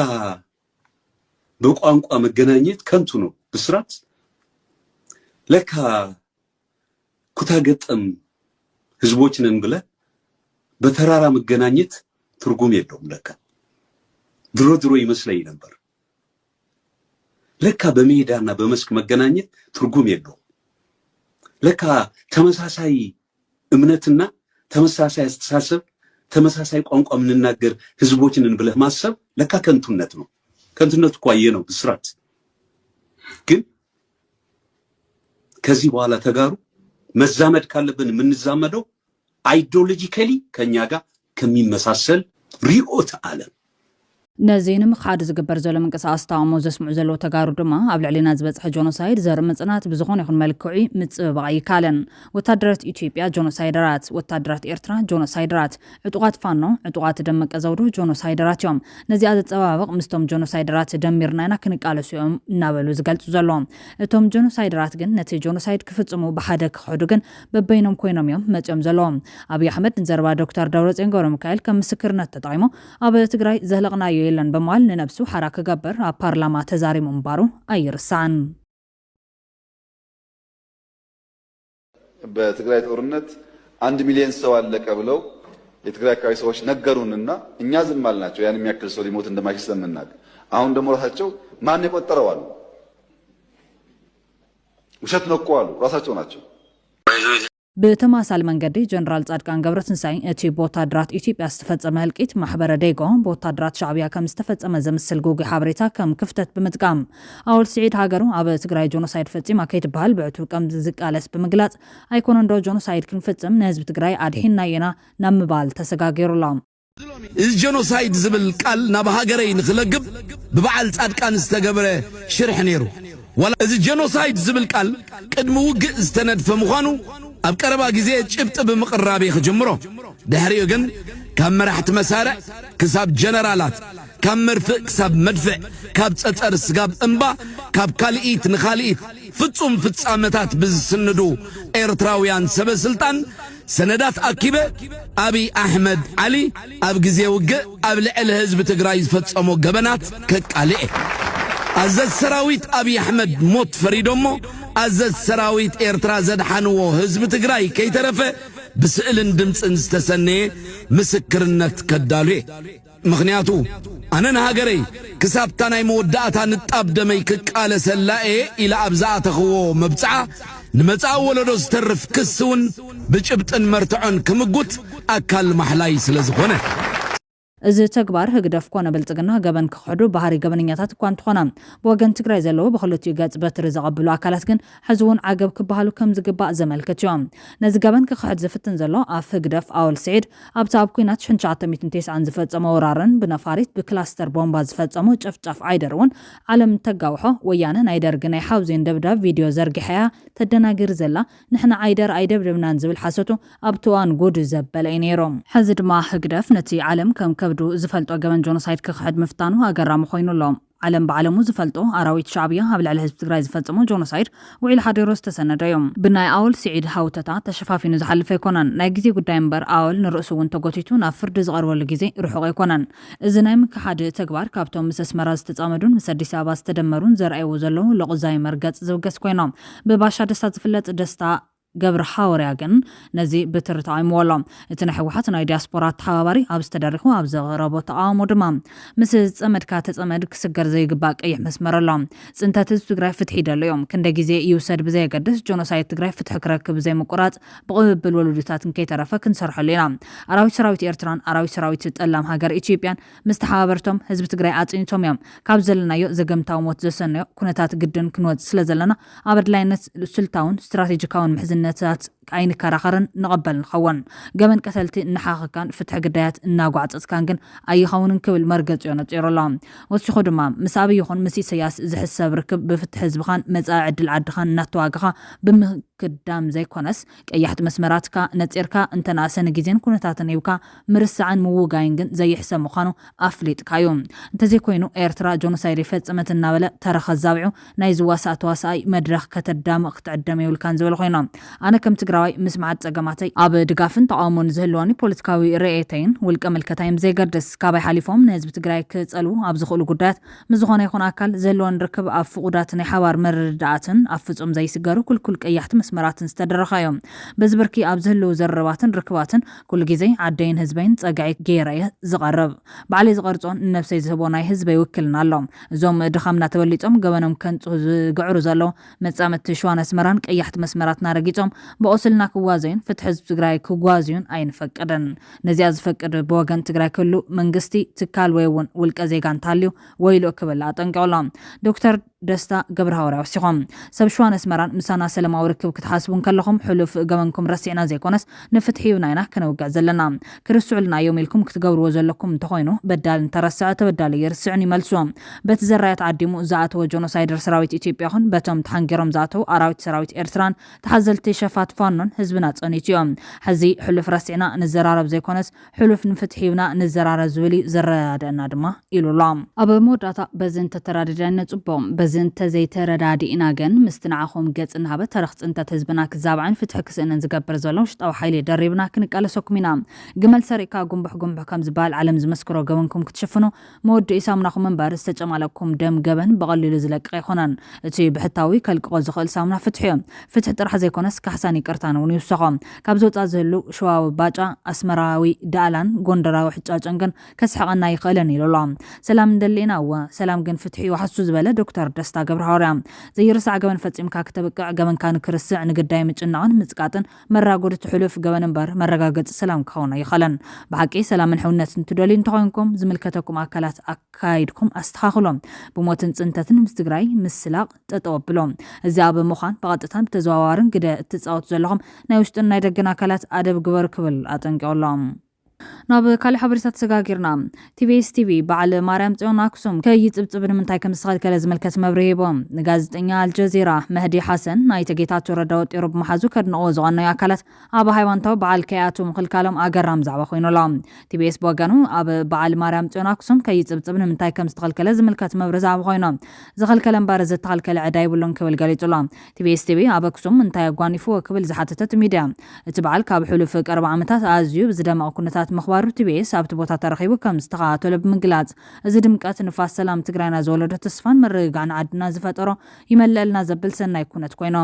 በቋንቋ መገናኘት ከንቱ ነው ብስራት። ለካ ኩታ ገጠም ህዝቦች ነን ብለ በተራራ መገናኘት ትርጉም የለውም። ለካ ድሮ ድሮ ይመስለኝ ነበር። ለካ በሜዳና በመስክ መገናኘት ትርጉም የለውም። ለካ ተመሳሳይ እምነትና ተመሳሳይ ኣስተሳሰብ፣ ተመሳሳይ ቋንቋ የምንናገር ህዝቦች ነን ብለህ ማሰብ ለካ ከንቱነት ነው። ከንቱነት እኮ አየ ነው ብስራት። ግን ከዚህ በኋላ ተጋሩ መዛመድ ካለብን የምንዛመደው ideologically ከኛ ጋር ከሚመሳሰል ርዕዮተ ዓለም። ነዚ ንምኽሓድ ዝግበር ዘሎ ምንቅስቓስ ተቓውሞ ዘስምዑ ዘለዉ ተጋሩ ድማ ኣብ ልዕሊና ዝበፅሐ ጆኖሳይድ ዘርኢ ምፅናት ብዝኾነ ይኹን መልክዑ ምፅብባቕ ኣይከኣለን። ወታደራት ኢትዮጵያ ጆኖሳይደራት፣ ወታደራት ኤርትራ ጆኖሳይደራት፣ ዕጡቓት ፋኖ፣ ዕጡቓት ደመቀ ዘውዱ ጆኖሳይደራት እዮም። ነዚኣ ዘፀባብቕ ምስቶም ጆኖሳይደራት ደሚርና ኢና ክንቃለሱ እዮም እናበሉ ዝገልፁ ዘለዉ። እቶም ጆኖሳይደራት ግን ነቲ ጆኖሳይድ ክፍፅሙ ብሓደ ክኽሕዱ ግን በበይኖም ኮይኖም እዮም መፅዮም ዘለዉ። ኣብይ ኣሕመድ ንዘረባ ዶክተር ደብረፅዮን ገብረሚካኤል ከም ምስክርነት ተጠቒሙ ኣብ ትግራይ ዘህለቕናዮ የለን ብምባል ንነብሱ ሓራ ክገብር ኣብ ፓርላማ ተዛሪቡ ምንባሩ ኣይርሳዕን። በትግራይ ጦርነት አንድ ሚሊዮን ሰው አለቀ ብለው የትግራይ አካባቢ ሰዎች ነገሩንና እኛ ዝም አልናቸው። ያን የሚያክል ሰው ሊሞት እንደማይችል ስለምናውቅ አሁን ደግሞ ራሳቸው ማን የቆጠረው አሉ። ውሸት ነው እኮ አሉ ራሳቸው ናቸው። ብተመሳሳሊ መንገዲ ጀነራል ፃድቃን ገብረትንሳኤ እቲ ብወታደራት ኢትዮጵያ ዝተፈፀመ ህልቂት ማሕበረ ዴጎ ብወታደራት ሻዕብያ ከም ዝተፈፀመ ዘምስል ግጉይ ሓበሬታ ከም ክፍተት ብምጥቃም ኣወል ስዒድ ሃገሩ ኣብ ትግራይ ጆኖሳይድ ፈፂማ ከይትበሃል ብዕቱብ ከም ዝቃለስ ብምግላፅ ኣይኮነን ዶ ጆኖሳይድ ክንፍፅም ንህዝቢ ትግራይ ኣድሒንናዮ ኢና ናብ ምባል ተሰጋጊሩ ኣሎ። እዚ ጀኖሳይድ ዝብል ቃል ናብ ሃገረይ ንኽለግብ ብበዓል ፃድቃን ዝተገብረ ሽርሒ ነይሩ። ዋላ እዚ ጀኖሳይድ ዝብል ቃል ቅድሚ ውግእ ዝተነድፈ ምዃኑ ኣብ ቀረባ ግዜ ጭብጢ ብምቕራብ እየ ክጅምሮ። ድሕሪኡ ግን ካብ መራሕቲ መሳርዕ ክሳብ ጀነራላት፣ ካብ መርፍእ ክሳብ መድፍዕ፣ ካብ ጸጸር ስጋብ እምባ፣ ካብ ካልኢት ንኻልኢት ፍጹም ፍጻመታት ብዝስንዱ ኤርትራውያን ሰበ ስልጣን ሰነዳት ኣኪበ ኣብይ ኣሕመድ ዓሊ ኣብ ግዜ ውግእ ኣብ ልዕሊ ህዝቢ ትግራይ ዝፈጸሞ ገበናት ከቃልዕ እየ። ኣዘዝ ሰራዊት ኣብይ ኣሕመድ ሞት ፈሪዶሞ ኣዘዝ ሰራዊት ኤርትራ ዘድሓንዎ ህዝቢ ትግራይ ከይተረፈ ብስእልን ድምፅን ዝተሰነየ ምስክርነት ከዳሉ እየ። ምኽንያቱ ኣነ ንሃገረይ ክሳብታ ናይ መወዳእታ ንጣብ ደመይ ክቃለሰላ እየ ኢለ ኣብ ዝኣተኽዎ መብጽዓ ንመጻኢ ወለዶ ዝተርፍ ክሲ እውን ብጭብጥን መርትዖን ክምጉት ኣካል ማሕላይ ስለ ዝኾነ። እዚ ተግባር ህግደፍ ኮነ ብልጽግና ገበን ክኽሕዱ ባህሪ ገበነኛታት እኳ እንተኾነ ብወገን ትግራይ ዘለዉ ብኽልቲኡ ገጽ በትሪ ዘቐብሉ ኣካላት ግን ሕዚ እውን ዓገብ ክበሃሉ ከም ዝግባእ ዘመልክት እዩ። ነዚ ገበን ክኽሕድ ዝፍትን ዘሎ ኣፍ ህግደፍ ኣወል ስዒድ ኣብቲ ኣብ ኲናት ሽሕን ትሽዓተ ሚእትን ተስዓን ዝፈጸሞ ወራርን ብነፋሪት ብክላስተር ቦምባ ዝፈጸሞ ጨፍጫፍ ዓይደር እውን ዓለም እንተጋውሖ ወያነ ናይ ደርጊ ናይ ሓውዜን ደብዳብ ቪድዮ ዘርጊሓ እያ ተደናግር ዘላ ንሕና ዓይደር ኣይደብደብናን ዝብል ሓሰቱ ኣብቲ እዋን ጉድ ዘበለ እዩ ነይሩ። ሕዚ ድማ ህግደፍ ነቲ ዓለም ከም ከብዱ ዝፈልጦ ገበን ጆኖሳይድ ክኽሕድ ምፍታኑ ኣገራሚ ኮይኑ ኣሎ። ዓለም ብዓለሙ ዝፈልጦ ኣራዊት ሻዕብያ ኣብ ልዕሊ ህዝቢ ትግራይ ዝፈጸሞ ጆኖሳይድ ውዒል ሓዲሩ ዝተሰነደ እዩ። ብናይ ኣወል ስዒድ ሃውተታ ተሸፋፊኑ ዝሓልፍ ኣይኮነን። ናይ ግዜ ጉዳይ እምበር ኣወል ንርእሱ እውን ተጎቲቱ ናብ ፍርዲ ዝቐርበሉ ግዜ ርሑቕ ኣይኮነን። እዚ ናይ ምክሓድ ተግባር ካብቶም ምስ ኣስመራ ዝተጻመዱን ምስ ኣዲስ ኣበባ ዝተደመሩን ዘርኣይዎ ዘለዉ ለቑዛይ መርገጽ ዝብገስ ኮይኖም ብባሻ ደስታ ዝፍለጥ ደስታ ገብረ ሃወርያ ግን ነዚ ብትሪ ተቓይምዎ ኣሎ። እቲ ናይ ህወሓት ናይ ዲያስፖራ ኣተሓባባሪ ኣብ ዝተደሪኹ ኣብ ዘቕረቦ ተቓውሞ ድማ ምስ ዝጸመድካ ተጸመድ ክስገር ዘይግባእ ቀይሕ መስመር ኣሎ። ጽንተት ህዝቢ ትግራይ ፍትሒ ይደሉ እዮም። ክንደይ ግዜ ይውሰድ ብዘየገድስ ጆኖሳይድ ትግራይ ፍትሒ ክረክብ ብዘይምቁራጽ ብቕብብል ወለዶታት እንከይተረፈ ክንሰርሐሉ ኢና። ኣራዊት ሰራዊት ኤርትራን ኣራዊት ሰራዊት ጠላም ሃገር ኢትዮጵያን ምስ ተሓባበርቶም ህዝቢ ትግራይ ኣጽኒቶም እዮም። ካብ ዘለናዮ ዘገምታዊ ሞት ዘሰነዮ ኩነታት ግድን ክንወጽእ ስለ ዘለና ኣብ ኣድላይነት ስልታውን ስትራቴጂካውን ምሕዝነታት ኣይንከራኸርን ንቐበል ንኸውን። ገበን ቀተልቲ እናሓኸካን ፍትሒ ግዳያት እናጓዕፀፅካን ግን ኣይኸውንን ክብል መርገፂኡ ነፂሩ ኣሎ። ወሲኹ ድማ ምስ ኣበይ ይኹን ምስ ኢሰያስ ዝሕሰብ ርክብ ብፍትሒ ህዝብኻን መፃኢ ዕድል ዓድኻን እናተዋገኻ ብምክዳም ዘይኮነስ ቀያሕቲ መስመራትካ ነፂርካ እንተንኣሰ ንግዜን ኩነታትን ሂብካ ምርሳዕን ምውጋይን ግን ዘይሕሰብ ምዃኑ ኣፍሊጥካ እዩ። እንተዘይኮይኑ ኤርትራ ጆኖሳይድ ይፈጸመት እናበለ ተረኽ ኣዛቢዑ ናይ ዝዋሳእ ተዋሳኣይ መድረኽ ከተዳምቕ ክትዕደም የብልካን ዝበሉ ኮይኖም። ኣነ ከም ትግራዋይ ምስማዓት ጸገማተይ ኣብ ድጋፍን ተቓውሞን ዝህልወኒ ፖለቲካዊ ርእየተይን ውልቀ ምልከታይን ብዘይገድስ ካባይ ሓሊፎም ንህዝቢ ትግራይ ክጸልዉ ኣብ ዝኽእሉ ጉዳያት ምስ ዝኾነ ይኹን ኣካል ዝህልወን ርክብ ኣብ ፍቑዳት ናይ ሓባር መረዳእትን ኣብ ፍጹም ዘይስገሩ ክልኩል ቀያሕቲ መስመራትን ዝተደረኸ እዮም። በዚ ብርኪ ኣብ ዝህልዉ ዘረባትን ርክባትን ኩሉ ግዜ ዓደይን ህዝበይን ጸግዒ ገይረ እየ ዝቐርብ። ባዕለይ ዝቐርጾን ንነብሰይ ዝህቦ ናይ ህዝበይ ውክልና ኣሎ። እዞም ድኻምና ተበሊጾም ገበኖም ከንጽሁ ዝግዕሩ ዘለዉ መጻምድቲ ሽዋን ኣስመራን ቀያሕቲ መስመራትና ረጊጾም ብኦሶ ክልና ክዋዘዩን ፍትሒ ህዝቢ ትግራይ ክጓዝዩን ኣይንፈቅድን። ነዚኣ ዝፈቅድ ብወገን ትግራይ ክህሉ መንግስቲ፣ ትካል ወይ እውን ውልቀ ዜጋ እንተሃልዩ ወይሉ ክብል ኣጠንቂቑ ኣሎ። ዶክተር ደስታ ገብረሃዋርያ ወሲኾም፣ ሰብ ሸዋን ኣስመራን ምሳና ሰላማዊ ርክብ ክትሓስቡ እንከለኹም፣ ሕሉፍ ገበንኩም ረሲዕና ዘይኮነስ፣ ንፍትሒ ይብና ኢና ከነውግዕ ዘለና። ክርስዑልና እዮም ኢልኩም ክትገብርዎ ዘለኩም እንተኾይኑ፣ በዳል እንተረስዐ ተበዳሊ ይርስዕን ይመልስዎ። በቲ ዘራያት ዓዲሙ ዝኣተወ ጀኖሳይደር ሰራዊት ኢትዮጵያ ኹን በቶም ተሓንጊሮም ዝኣተው ኣራዊት ሰራዊት ኤርትራን ተሓዘልቲ ሸፋት ፋኖን ህዝብና ጸኒቱ እዮም። ሕዚ ሕሉፍ ረሲዕና ንዘራረብ ዘይኮነስ፣ ሕሉፍ ንፍትሒ ሂብና ንዘራረብ ዝብል እዩ ዘረዳድኣና ድማ ኢሉ ኣሎ። ኣብ መወዳእታ በዚ እንተተራደዳና ጽቡቕ፣ በዚ እንተዘይተረዳዲእና ግን ምስቲ ንዓኹም ገጽ እናሃበ ታሪኽ ጽንተት ህዝብና ክዛባዕን ፍትሒ ክስእንን ዝገብር ዘሎ ውሽጣዊ ሓይሊ ደሪብና ክንቃለሰኩም ኢና። ግመል ሰሪቕካ ጉንቡሕ ጉንቡሕ ከም ዝበሃል ዓለም ዝመስክሮ ገበንኩም ክትሽፍኑ መወድኢ ሳሙናኹም እምበር ዝተጨማለቕኩም ደም ገበን ብቐሊሉ ዝለቅቕ ኣይኮነን። እቲ ብሕታዊ ከልቅቖ ዝኽእል ሳሙና ፍትሒ እዩ። ፍትሒ ጥራሕ ዘይኮነስ ካሕሳን ይቅርታን እውን ይውሰኾ። ካብ ዝወፃ ዝህሉ ሸዋዊ ባጫ፣ ኣስመራዊ ዳእላን ጎንደራዊ ሕጫጨን ግን ከስሕቐና ይኽእልን ኢሉ ኣሎ። ሰላም እንደሌና እወ፣ ሰላም ግን ፍትሒ ይውሓሱ ዝበለ ዶክተር ደስታ ገብረሃዋርያ፣ ዘይርሳዕ ገበን ፈፂምካ ክተብቅዕ፣ ገበንካ ንክርስዕ ንግዳይ ምጭናቕን ምፅቃጥን መራጎድቲ ሕሉፍ ገበን እምበር መረጋገፂ ሰላም ክኸውን ኣይኽእልን። ብሓቂ ሰላምን ሕውነትን ትደልዩ እንተኾይንኩም ዝምልከተኩም ኣካላት ኣካይድኩም ኣስተኻኽሎም። ብሞትን ፅንተትን ምስ ትግራይ ምስላቕ ጠጠው ኣብሎም። እዚኣ ብምዃን ብቐጥታን ብተዘዋዋርን ግደ እትፃወቱ ዘለኹም ናይ ውሽጥን ናይ ደገን ኣካላት ኣደብ ግበሩ ክብል ኣጠንቂቑሎም። ናብ ካልእ ሓበሬታ ተሰጋጊርና። ቲቢኤስ ቲቪ በዓል ማርያም ፅዮን ኣክሱም ከይፅብፅብ ንምንታይ ከም ዝተኸልከለ ዝምልከት መብርሂ ሂቦም። ንጋዜጠኛ ኣልጀዚራ መህዲ ሓሰን ናይተ ጌታቸው ረዳ ወጢሩ ብምሓዙ ከድንቕዎ ዝቐነዩ ኣካላት ኣብ ሃይማኖታዊ በዓል ከይኣትዉ ምኽልካሎም ኣገራሚ ዛዕባ ኮይኑ ኣሎ። ቲቢኤስ ብወገኑ ኣብ በዓል ማርያም ፅዮን ኣክሱም ከይፅብፅብ ንምንታይ ከም ዝተኸልከለ ዝምልከት መብርሂ ዛዕባ ኮይኑ፣ ዝኸልከለ እምበር ዝተኸልከለ ዕዳ የብሉን ክብል ገሊጹ ኣሎ። ቲቢኤስ ቲቪ ኣብ ኣክሱም እንታይ ኣጓኒፍዎ ክብል ዝሓተተ እቲ ሚድያ፣ እቲ በዓል ካብ ሕሉፍ ቀረባ ዓመታት ኣዝዩ ብዝደመቐ ኩነታት ምኽባሩ ቲቢኤስ ኣብቲ ቦታ ተረኺቡ ከም ዝተኸታተሎ ብምግላጽ፣ እዚ ድምቀት ንፋስ ሰላም ትግራይና ዝወለዶ ተስፋን ምርግጋዕን ዓድና ዝፈጠሮ ይመልአልና ዘብል ሰናይ ኩነት ኮይኑ፣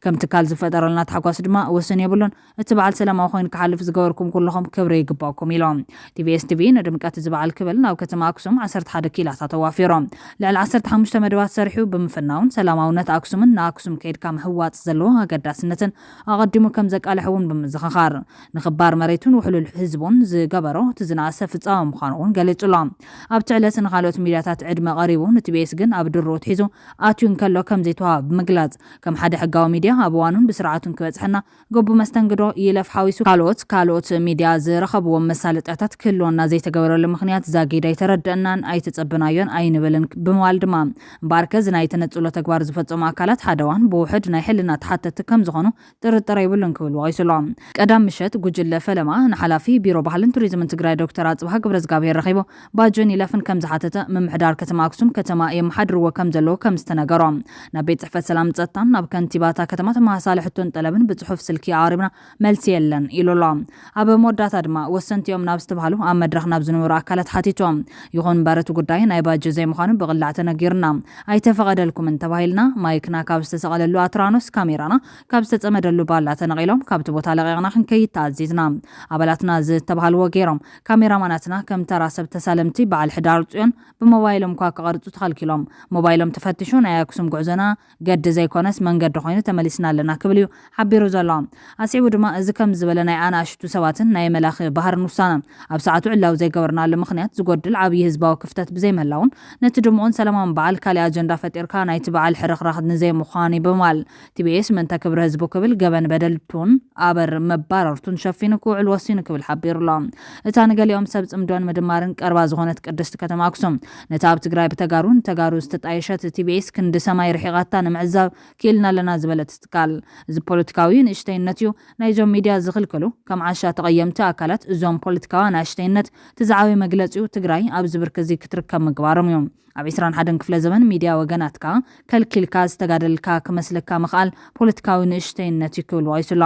ከም ትካል ዝፈጠረልና ታሕጓስ ድማ ወሰን የብሉን። እቲ በዓል ሰላማዊ ኮይኑ ክሓልፍ ዝገበርኩም ኩልኹም ክብሪ ይግባኩም ኢሎም። ቲቢኤስ ቲቪ ንድምቀት እዚ በዓል ክብል ናብ ከተማ ኣክሱም ዓሰርተ ሓደ ኪላታት ኣዋፊሮም። ልዕሊ ዓሰርተ ሓሙሽተ መደባት ሰሪሑ ብምፍናውን ሰላማውነት ኣክሱምን ንኣክሱም ከይድካ ምህዋፅ ዘለዎ ኣገዳስነትን ኣቐዲሙ ከም ዘቃልሕ እውን ብምዝኽኻር፣ ንኽባር መሬቱን ውሕሉል ህዝቡን ዝገበሮ እቲ ዝነኣሰ ፍጻመ ምዃኑ እውን ገሊጹ ኣሎ። ኣብቲ ዕለት ንኻልኦት ሚድያታት ዕድመ ቀሪቡ፣ ንቲቢኤስ ግን ኣብ ድሮ ትሒዙ ኣትዩ እንከሎ ከም ዘይተዋሃበ ብምግላጽ፣ ከም ሓደ ሕጋዊ ሚድያ ኣብ እዋኑን ብስርዓቱን ክበጽሐና ግቡእ መስተንግዶ ይለፍ ሓዊሱ ካልኦት ካልኦት ሚድያ ዝረኸብዎም መሳለጥያታት ክህልወና ዘይተገበረሉ ምኽንያት ዛጊድ ኣይተረደእናን ኣይተጸበናዮን ኣይንብልን ብምባል ድማ፣ እምበኣርከ እዚ ናይ ተነጽሎ ተግባር ዝፈጸሙ ኣካላት ሓደ እዋን ብውሕድ ናይ ሕልና ተሓተትቲ ከም ዝኾኑ ጥርጥር የብሉን ክብል ወቒሱ ኣሎ። ቀዳም ምሸት ጉጅለ ፈለማ ንሓላፊ ቢሮ ባህልን ቱሪዝምን ትግራይ ዶክተር ኣጽብሃ ገብረዝጋብሄር ረኺቡ ባጆን ይለፍን ከም ዝሓተተ፣ ምምሕዳር ከተማ ኣክሱም ከተማ የመሓድርዎ ከም ዘለዉ ከም ዝተነገሮ፣ ናብ ቤት ጽሕፈት ሰላም ጸጥታን ናብ ከንቲባታ ከተማ ተመሳሳሊ ሕቶን ጠለብን ብጽሑፍ ስልኪ ኣቕሪብና መልሲ የለን ኢሉ ኣሎ። ኣብ መወዳእታ ድማ ወሰንቲ እዮም ናብ ዝተባህሉ ኣብ መድረኽ ናብ ዝነበሩ ኣካላት ሓቲቶም። ይኹን እምበር እቲ ጉዳይ ናይ ባጀ ዘይምዃኑ ብቕላዕ ተነጊርና። ኣይተፈቐደልኩምን ተባሂልና፣ ማይክና ካብ ዝተሰቐለሉ ኣትራኖስ፣ ካሜራና ካብ ዝተጸመደሉ ባላ ተነቒሎም ካብቲ ቦታ ለቒቕና ክንከይድ ተኣዚዝና። ኣባላትና ዝተባህልዎ ገይሮም፣ ካሜራማናትና ከም ተራ ሰብ ተሳለምቲ በዓል ሕዳር ጽዮን ብሞባይሎም እኳ ክቐርጹ ተኸልኪሎም። ሞባይሎም ተፈቲሹ ናይ ኣክሱም ጉዕዞና ገዲ ዘይኮነስ መንገዲ ኮይኑ ተመሊስና ኣለና ክብል እዩ ሓቢሩ ዘሎ። ኣስዒቡ ድማ፣ እዚ ከም ዝበለ ናይ ኣናእሽቱ ሰባትን ናይ መላኺ ባህርን ውሳነ ኣብ ሰዓቱ ዕላዊ ዘይገበርናሉ ምኽንያት ዝጎድል ዓብዪ ህዝባዊ ክፍተት ብዘይምህላውን ነቲ ድሙቕን ሰላማውን በዓል ካሊእ ኣጀንዳ ፈጢርካ ናይቲ በዓል ሕርኽራኽ ንዘይምዃን እዩ ብምባል፣ ቲቢኤስ ምእንተ ክብሪ ህዝቡ ክብል ገበን በደልቱን ኣበር መባረርቱን ሸፊኑ ክውዕል ወሲኑ ክብል ሓቢሩ ኣሎ። እታ ንገሊኦም ሰብ ጽምዶን ምድማርን ቀርባ ዝኾነት ቅድስቲ ከተማ ኣክሱም፣ ነታ ኣብ ትግራይ ብተጋሩ ንተጋሩ ዝተጣየሸት ቲቢኤስ ክንዲ ሰማይ ርሒቓታ ንምዕዛብ ክኢልና ኣለና ዝበለት ትካል፣ እዚ ፖለቲካዊ ንእሽተይነት እዩ ናይዞም ሚድያ ዝኽልክሉ። ከም ዓሻ ተቐየምቲ ኣካላት እዞም ፖለቲካዊ ኣናእሽተይነት እቲ ዝዓበየ መግለጺኡ ትግራይ ኣብዚ ብርኪ እዚ ክትርከብ ምግባሮም እዩ። ኣብ ዕስራን ሓደን ክፍለ ዘመን ሚድያ ወገናትካ ከልኪልካ ዝተጋደልካ ክመስለካ ምኽኣል ፖለቲካዊ ንእሽተይነት እዩ ክብል ወቒሱ ኣሎ።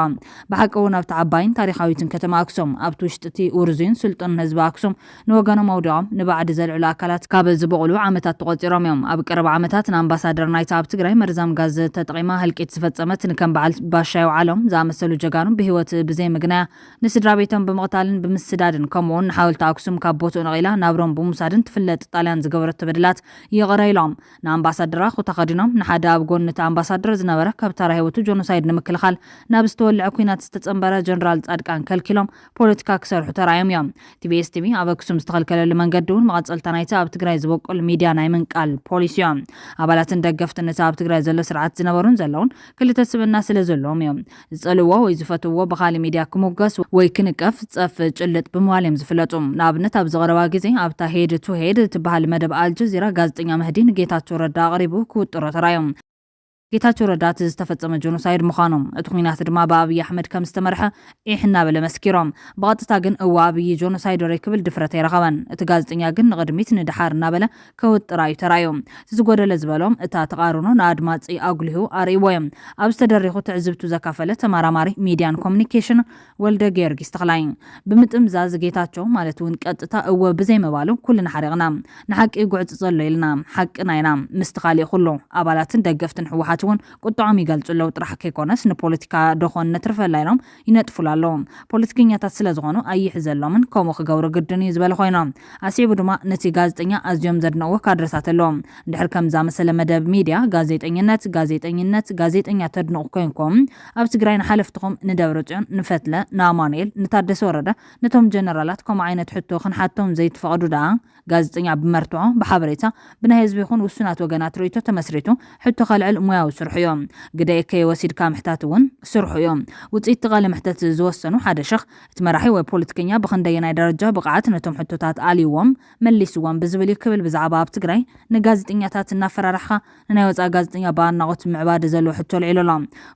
ብሓቂ እውን ኣብታ ዓባይን ታሪኻዊትን ከተማ ኣክሱም ኣብቲ ውሽጢ እቲ ኡርዙን ስልጡን ህዝቢ ኣክሱም ንወገኖም ኣውዲቖም ንባዕዲ ዘልዕሉ ኣካላት ካብ ዝበቑሉ ዓመታት ተቖጺሮም እዮም። ኣብ ቀረባ ዓመታት ንኣምባሳደር ናይታ ኣብ ትግራይ መርዛም ጋዝ ተጠቒማ ህልቂት ዝፈጸመት ንከም በዓል ባሻይ ዓሎም ዝኣመሰሉ ጀጋኑ ብህይወት ብዘይምግናያ ንስድራ ቤቶም ብምቕታልን ብምስዳድን ከምኡውን ንሓወልቲ ኣክሱም ካብ ቦትኡ ነቒላ ናብ ሮም ብምውሳድን ትፍለጥ ጣልያን ዝገበረቶ በደላት ይቕረ ኢሎም ንኣምባሳደራ ኩታ ከዲኖም ንሓደ ኣብ ጎኒ እቲ ኣምባሳደር ዝነበረ ካብ ተራ ህይወቱ ጆኖሳይድ ንምክልኻል ናብ ዝተወልዐ ኲናት ዝተጸንበረ ጀነራል ጻድቃን ከልኪሎም ፖለቲካ ክሰርሑ ተራእዮም እዮም። ቲቢኤስ ቲቪ ኣብ ኣክሱም ዝተኸልከለሉ መንገዲ እውን መቐጸልታ ናይቲ ኣብ ትግራይ ዝበቁል ሚድያ ናይ ምንቃል ፖሊሲ እዮም። ኣባላትን ደገፍትን እቲ ኣብ ትግራይ ዘሎ ስርዓት ዝነበሩን ዘለውን ክልተ ስብእና ስለ ዘለዎም እዮም። ዝጸልዎ ወይ ዝፈትዎ ብኻሊ ሚድያ ክሙገስ ወይ ክንቀፍ ጸፍ ጭልጥ ብምባል እዮም ዝፍለጡ። ንኣብነት ኣብዚ ቀረባ ግዜ ኣብታ ሄድ ቱ ሄድ ትበሃል መደብ ኣልጀዚራ ጋዜጠኛ መህዲ ንጌታቸው ረዳ ኣቕሪቡ ክውጥሮ ተራዮም። ጌታቸው ረዳ እቲ ዝተፈጸመ ጆኖሳይድ ምዃኖም እቲ ኩናት ድማ ብኣብይ ኣሕመድ ከም ዝተመርሐ ኢሕ እናበለ መስኪሮም። ብቐጥታ ግን እዋ ኣብይ ጆኖሳይደር ክብል ድፍረት ኣይረኸበን። እቲ ጋዜጠኛ ግን ንቕድሚት ንድሓር እናበለ ከውጥራ እዩ ተራእዩ። እቲ ዝጎደለ ዝበሎም እታ ተቓርኖ ንኣድማጺ ኣጉሊሁ ኣርእይዎ እዮም። ኣብዚ ተደሪኹ ትዕዝብቱ ዘካፈለ ተመራማሪ ሚድያን ኮሚኒኬሽን ወልደ ጊዮርጊስ ተኽላይ ብምጥምዛዝ ጌታቸው ማለት እውን ቀጥታ እወ ብዘይምባሉ ኩልና ሓሪቕና። ንሓቂ ይጉዕጽ ዘሎ ኢልና ሓቅና ኢና። ምስቲ ካሊእ ኩሉ ኣባላትን ደገፍትን ህወሓት እውን ቁጥዖም ይገልጹ ኣለዉ ጥራሕ ከይኮነስ ንፖለቲካ ደኾን ነትርፈላ ኢሎም ይነጥፉላ ኣለዉ። ፖለቲከኛታት ስለ ዝኾኑ ኣይሕዘሎምን ከምኡ ክገብሩ ግድን እዩ ዝበለ ኮይኖም ኣስዒቡ ድማ ነቲ ጋዜጠኛ ኣዝዮም ዘድንቕዎ ካድረታት ኣለዎም። እንድሕር ከም ዝኣመሰለ መደብ ሚድያ ጋዜጠኝነት ጋዜጠኝነት ጋዜጠኛ ተድንቑ ኮይንኩም ኣብ ትግራይ ንሓለፍትኹም ንደብረፅዮን ንፈትለ ንኣማኑኤል ንታደሰ ወረደ ነቶም ጀነራላት ከምኡ ዓይነት ሕቶ ክንሓቶም ዘይትፈቕዱ ደኣ ጋዜጠኛ ብመርትዖ ብሓበሬታ ብናይ ህዝቢ ይኹን ውሱናት ወገናት ርእይቶ ተመስሪቱ ሕቶ ከልዕል ሙያዊ ስርሑ እዮም። ግደ ከይወሲድካ ምሕታት እውን ስርሑ እዮም። ውፅኢት ቃለ መሕተት ዝወሰኑ ሓደ ሸኽ እቲ መራሒ ወይ ፖለቲከኛ ብኽንደየናይ ደረጃ ብቕዓት ነቶም ሕቶታት ኣልይዎም መሊስዎም ብዝብል እዩ ክብል ብዛዕባ ኣብ ትግራይ ንጋዜጠኛታት እናፈራራሕኻ ንናይ ወፃኢ ጋዜጠኛ ብኣድናቖት ምዕባደ ዘለዎ ሕቶ ኣልዒሉ ኣሎ።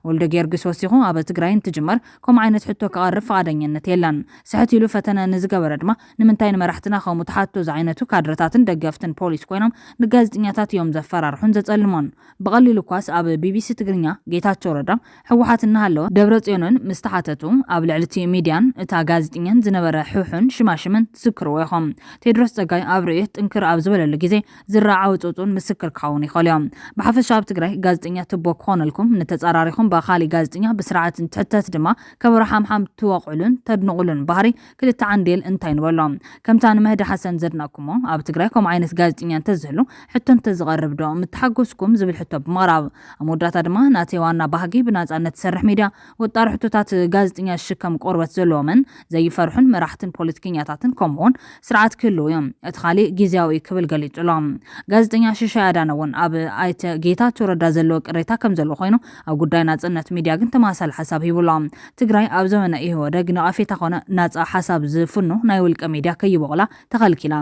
ወልደ ጊዮርጊስ ወሲኹ ኣብ ትግራይ እንትጅመር ከምኡ ዓይነት ሕቶ ክቐርብ ፍቓደኛነት የለን። ስሕት ኢሉ ፈተነ ንዝገበረ ድማ ንምንታይ ንመራሕትና ከምኡ ትሓቶ ዝዓይነቱ ካድረታትን ደገፍትን ፖሊስ ኮይኖም ንጋዜጠኛታት እዮም ዘፈራርሑን ዘጸልሙን። ብቐሊሉ እኳስ ኣብ ቢቢሲ ትግርኛ ጌታቸው ረዳ ህወሓት እናሃለወ ደብረጽዮንን ምስ ተሓተቱ ኣብ ልዕሊ እቲ ሚድያን እታ ጋዜጠኛን ዝነበረ ሕሑን ሽማሽምን ትዝክርዎ ኢኹም። ቴድሮስ ጸጋይ ኣብ ርእየት ጥንክር ኣብ ዝበለሉ ግዜ ዝረኣ ዓውጽውጹን ምስክር ክኸውን ይኽእል እዮም። ብሓፈሻ ኣብ ትግራይ ጋዜጠኛ ትቦ ክኾነልኩም ንተጻራሪኹም ብኣኻሊ ጋዜጠኛ ብስርዓት እንትሕተት ድማ ከበሮ ሓምሓም ትወቕዕሉን ተድንቑሉን ባህሪ ክልተ ዓንዴል እንታይ ንበሎ? ከምታ ንመህዲ ሓሰን ዘድነቕኩሞ ኣብ ትግራይ ከምኡ ዓይነት ጋዜጠኛ እንተዝህሉ ሕቶ እንተዝቐርብ ዶ ምተሓጎስኩም ዝብል ሕቶ ብምቕራብ ኣብ መወዳእታ ድማ ናተይ ዋና ባህጊ ብናጻነት ትሰርሕ ሚድያ ወጣሪ ሕቶታት ጋዜጠኛ ዝሽከም ቆርበት ዘለዎምን ዘይፈርሑን መራሕትን ፖለቲከኛታትን ከምኡውን ስርዓት ክህልው እዮም። እቲ ካሊእ ግዜያዊ ክብል ገሊጹ ኣሎ። ጋዜጠኛ ሽሻይ ኣዳነ እውን ኣብ ኣይተ ጌታቸው ረዳ ዘለዎ ቅሬታ ከም ዘለዎ ኮይኑ ኣብ ጉዳይ ናጽነት ሚድያ ግን ተመሳሳሊ ሓሳብ ሂቡ ኣሎ። ትግራይ ኣብ ዘመነ ኢህወደግ ነቐፌታ ኮነ ናጻ ሓሳብ ዝፍኑ ናይ ውልቀ ሚድያ ከይበቑላ ተኸልኪላ።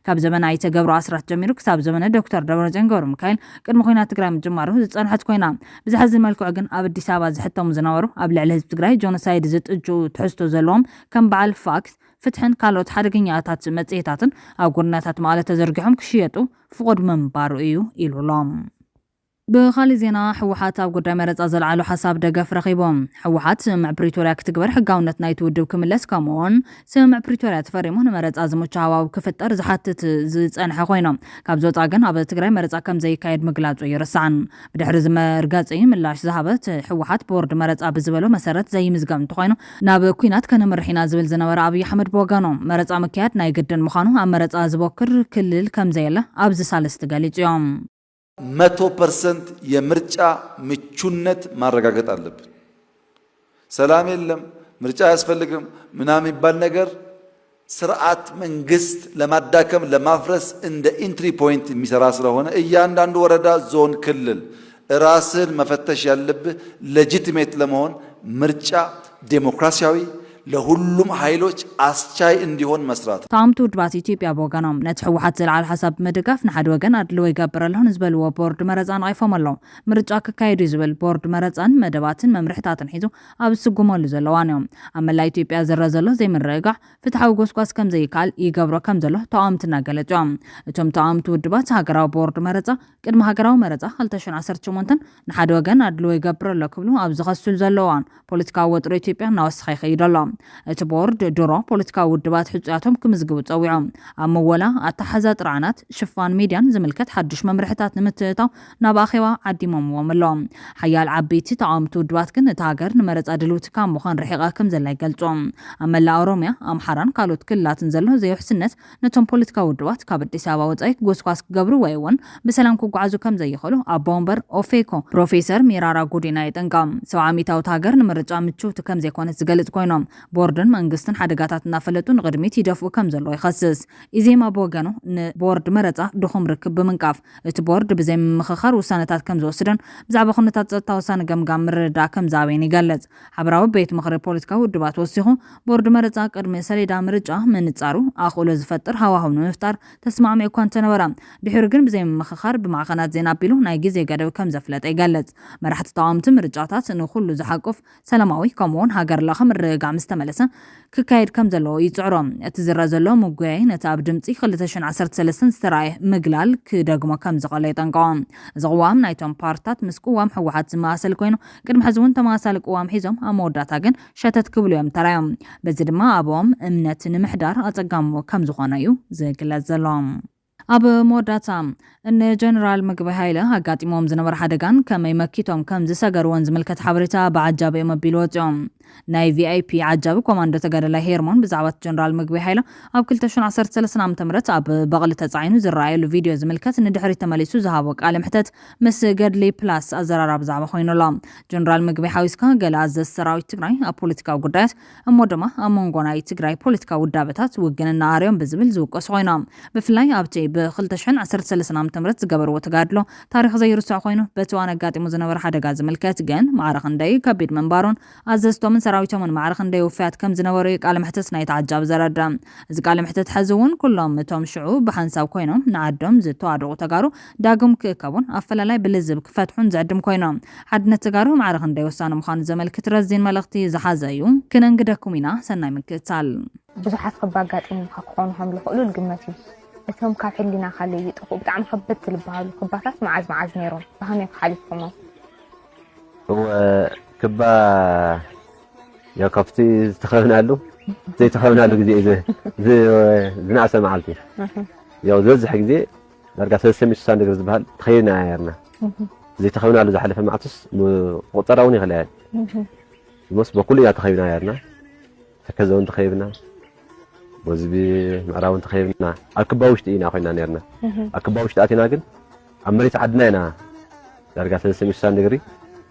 ካብ ዘመነ ኣይተ ገብሩ ኣስራት ጀሚሩ ክሳብ ዘመነ ዶክተር ደብረጽዮን ገብረ ሚካኤል ቅድሚ ኩናት ትግራይ ምጅማሩ ዝጸንሐት ኮይና ብዘሕዝን መልክዑ ግን ኣብ ኣዲስ ኣበባ ዝሕተሙ ዝነበሩ ኣብ ልዕሊ ህዝቢ ትግራይ ጆኖሳይድ ዝጥጅኡ ትሕዝቶ ዘለዎም ከም በዓል ፋክት ፍትሕን ካልኦት ሓደገኛታት መጽሔታትን ኣብ ጎደናታት መቐለ ተዘርጊሖም ክሽየጡ ፍቑድ ምንባሩ እዩ ኢሉ ኣሎ። ብኻሊእ ዜና ህወሓት ኣብ ጉዳይ መረፃ ዘልዓሎ ሓሳብ ደገፍ ረኺቡ። ህወሓት ስምምዕ ፕሪቶርያ ክትግበር ሕጋውነት ናይቲ ውድብ ክምለስ ከምኡውን ስምምዕ ፕሪቶርያ ተፈሪሙ ንመረፃ ዝምቹ ሃዋው ክፍጠር ዝሓትት ዝፀንሐ ኮይኑ ካብ ዝወፃ ግን ኣብ ትግራይ መረፃ ከም ዘይካየድ ምግላፁ ይርሳዕን። ብድሕሪ ዝመርገፂ ምላሽ ዝሃበት ህወሓት ቦርድ መረፃ ብዝበሎ መሰረት ዘይምዝገብ እንተኾይኑ ናብ ኩናት ከነምርሕ ኢና ዝብል ዝነበረ ኣብይ ኣሕመድ ብወገኑ መረፃ ምክያድ ናይ ግድን ምዃኑ ኣብ መረፃ ዝበክር ክልል ከም ዘየለ ኣብዚ ሳልስቲ ገሊፁ እዮም። መቶ ፐርሰንት የምርጫ ምቹነት ማረጋገጥ ኣለብን። ሰላም የለም ምርጫ አያስፈልግም ምናምን የሚባል ነገር ስርዓት መንግስት ለማዳከም ለማፍረስ እንደ ኢንትሪ ፖይንት የሚሰራ ስለሆነ እያንዳንዱ ወረዳ፣ ዞን፣ ክልል ራስህን መፈተሽ ያለብህ ሌጂቲሜት ለመሆን ምርጫ ዴሞክራሲያዊ ለሁሉም ኃይሎች አስቻይ እንዲሆን መስራት። ተቃወምቲ ውድባት ኢትዮጵያ ብወገኖም ነቲ ህወሓት ዘልዓሎ ሓሳብ ብምድጋፍ ንሓደ ወገን ኣድልዎ ይገብር ኣሎ ንዝበልዎ ቦርድ መረፃ ነቒፎም ኣለዉ። ምርጫ ክካየድ እዩ ዝብል ቦርድ መረፃን መደባትን መምርሕታትን ሒዙ ኣብ ዝስጉመሉ ዘለዋን እዮም። ኣብ መላእ ኢትዮጵያ ዝረ ዘሎ ዘይምርግጋዕ ፍትሓዊ ጎስጓስ ከም ዘይከኣል ይገብሮ ከም ዘሎ ተቃወምቲ እናገለጹ እዮም። እቶም ተቃወምቲ ውድባት ሃገራዊ ቦርድ መረፃ ቅድሚ ሃገራዊ መረፃ ክልተ ሽሕን ዓሰርተ ሸሞንተን ንሓደ ወገን ኣድልዎ ይገብር ኣሎ ክብሉ ኣብ ዝኸስሉ ዘለዋን ፖለቲካዊ ወጥሮ ኢትዮጵያ እናወሰኸ ይኸይድ ኣሎ። እቲ ቦርድ ድሮ ፖለቲካዊ ውድባት ሕጹያቶም ክምዝግቡ ጸዊዖም። ኣብ መወላ ኣተሓዛ ጥርዓናት፣ ሽፋን ሚድያን ዝምልከት ሓድሽ መምርሕታት ንምትእታው ናብ ኣኼባ ዓዲሞምዎም ኣለዉ። ሓያል ዓበይቲ ተቓወምቲ ውድባት ግን እታ ሃገር ንመረጻ ድልውቲ ካብ ምዃን ርሒቓ ከም ዘላ ይገልጹ። ኣብ መላእ ኦሮምያ፣ ኣምሓራን ካልኦት ክልላትን ዘሎ ዘይውሕስነት ነቶም ፖለቲካዊ ውድባት ካብ ኣዲስ ኣበባ ወጻኢ ጎስጓስ ክገብሩ ወይ እውን ብሰላም ክጓዓዙ ከም ዘይኽእሉ ኣቦ ወንበር ኦፌኮ ፕሮፌሰር ሚራራ ጉዲና የጠንቅቕ። ሰብዓ ሚእታዊት ሃገር ንምርጫ ምችውቲ ከም ዘይኮነት ዝገልጽ ኮይኖም፣ ቦርድን መንግስትን ሓደጋታት እናፈለጡ ንቕድሚት ይደፍኡ ከም ዘለዉ ይኸስስ። ኢዜማ ብወገኑ ንቦርድ መረጻ ድኹም ርክብ ብምንቃፍ፣ እቲ ቦርድ ብዘይ ምምኽኻር ውሳነታት ከም ዝወስድን ብዛዕባ ኩነታት ጸጥታ ወሳኒ ገምጋም ምርድዳእ ከም ዝኣበየን ይገልጽ። ሓበራዊ ቤት ምኽሪ ፖለቲካዊ ውድባት ወሲኹ፣ ቦርድ መረጻ ቅድሚ ሰሌዳ ምርጫ ምንጻሩ ኣኽእሎ ዝፈጥር ሃዋህው ንምፍጣር ተስማዕሚዑ እኳ እንተነበረ፣ ድሒሩ ግን ብዘይ ምምኽኻር ብማዕኸናት ዜና ኣቢሉ ናይ ግዜ ገደብ ከም ዘፍለጠ ይገልጽ። መራሕቲ ተቓወምቲ ምርጫታት ንኹሉ ዝሓቁፍ ሰላማዊ ከምኡውን ሃገር ለኸ ምርግጋእ ምስ ተመለሰ ክካየድ ከም ዘለዎ ይጽዕሮ። እቲ ዝረአ ዘሎ ምጉያይ ነቲ ኣብ ድምጺ ክልተ ሽሕን ዓሰርተ ሰለስተን ዝተራእየ ምግላል ክደግሞ ከም ዝኽእል የጠንቅቖ። እዚ ቅዋም ናይቶም ፓርትታት ምስ ቅዋም ህወሓት ዝመሳሰል ኮይኑ፣ ቅድሚ ሕዚ እውን ተመሳሳሊ ቅዋም ሒዞም ኣብ መወዳእታ ግን ሸተት ክብሉ እዮም ተራዮም። በዚ ድማ ኣብኦም እምነት ንምሕዳር ኣጸጋሚ ከም ዝኾነ እዩ ዝግለጽ ዘሎ። ኣብ መወዳእታ፣ እነ ጀነራል ምግበይ ሃይለ ኣጋጢሞም ዝነበረ ሓደጋን ከመይ መኪቶም ከም ዝሰገርዎን ዝምልከት ሓበሬታ ብዓጃቢኦም ኣቢሉ ወጺኦም። ናይ ቪ ኣይ ፒ ዓጃቢ ኮማንዶ ተጋዳላይ ሄርሞን ብዛዕባ እቲ ጀነራል ምግበይ ሃይለ ኣብ ክልተ ሽሕን ዓሰርተ ሰለስተን ዓመተ ምህረት ኣብ በቕሊ ተጻዒኑ ዝረኣየሉ ቪድዮ ዝምልከት ንድሕሪት ተመሊሱ ዝሃቦ ቃለ መሕተት ምስ ገድሊ ፕላስ ኣዘራራቢ ዛዕባ ኮይኑ ኣሎ። ጀነራል ምግበይ ሓዊስካ ገለ ኣዘዝቲ ሰራዊት ትግራይ ኣብ ፖለቲካዊ ጉዳያት እሞ ድማ ኣብ መንጎ ናይ ትግራይ ፖለቲካዊ ውዳበታት ውግንና ኣርዮም ብዝብል ዝውቀሱ ኮይኖም። ብፍላይ ኣብቲ ብ ክልተ ሽሕን ዓሰርተ ሰለስተን ዓመተ ምህረት ዝገበርዎ ተጋድሎ ታሪኽ ዘይርስዖ ኮይኑ፣ በቲ እዋን ኣጋጢሙ ዝነበረ ሓደጋ ዝምልከት ግን ማዕረ ክንደይ ከቢድ ምንባሩን ኣዘዝቶምን ሰራዊቶምን ማዕረ ክንደይ ውፉያት ከም ዝነበሩ እዩ ቃለ መሕትት ናይቲ ዓጃቢ ዘረድእ። እዚ ቃለ መሕትት ሕዚ እውን ኩሎም እቶም ሽዑ ብሓንሳብ ኮይኖም ንዓዶም ዝተዋደቑ ተጋሩ ዳግም ክእከቡን ኣፈላላይ ብልዝብ ክፈትሑን ዝዕድም ኮይኑ፣ ሓድነት ተጋሩ ማዕረ ክንደይ ወሳኒ ምዃኑ ዘመልክት ረዚን መልእኽቲ ዝሓዘ እዩ። ክነንግደኩም ኢና። ሰናይ ምክትታል። ብዙሓት ከብ ኣጋጢሙኻ ክኾኑ ከም ዝኽእሉ ዝግመት እዩ። እቶም ካብ ሕሊናኻ ለይጥፍኡ ብጣዕሚ ከበድቲ ዝበሃሉ ክባታት መዓዝ መዓዝ ነይሮም? ብኸመይ ከ ሓሊፍኩሞም? እወ፣ ክባ ያው ካብቲ ዝተኸብናሉ ዘይተኸብናሉ ግዜ እዩ ዝ-፣ ዝ-፣ ዝነኣሰ መዓልቲ። እህ። ያው ዝበዝሕ ግዜ ዳርጋ ሰለስተ ሚእቲ ስሳን ድግሪ ዝበሃል ተኸይብና ነርና። እህ። ዘይተኸብናሉ ዝሓለፈ መዓልትስ ም-፣ ቁጠራ እውን ይኽእል እየ። እህ። ሞስ በኩሉ ኢና ተኸይብና ነርና። ተከዘ እውን ተኸይብና። ወዝቢ ምዕራብ እውን ተኸይብና። ኣብ ክባ ውሽጢ ኢና ኮይና ነርና። እህ። ኣብ ክባ ውሽጢ ኣቲና ግን ኣብ መሬት ዓድና ኢና ዳርጋ ሰለስተ ሚእቲ ስሳን ድግሪ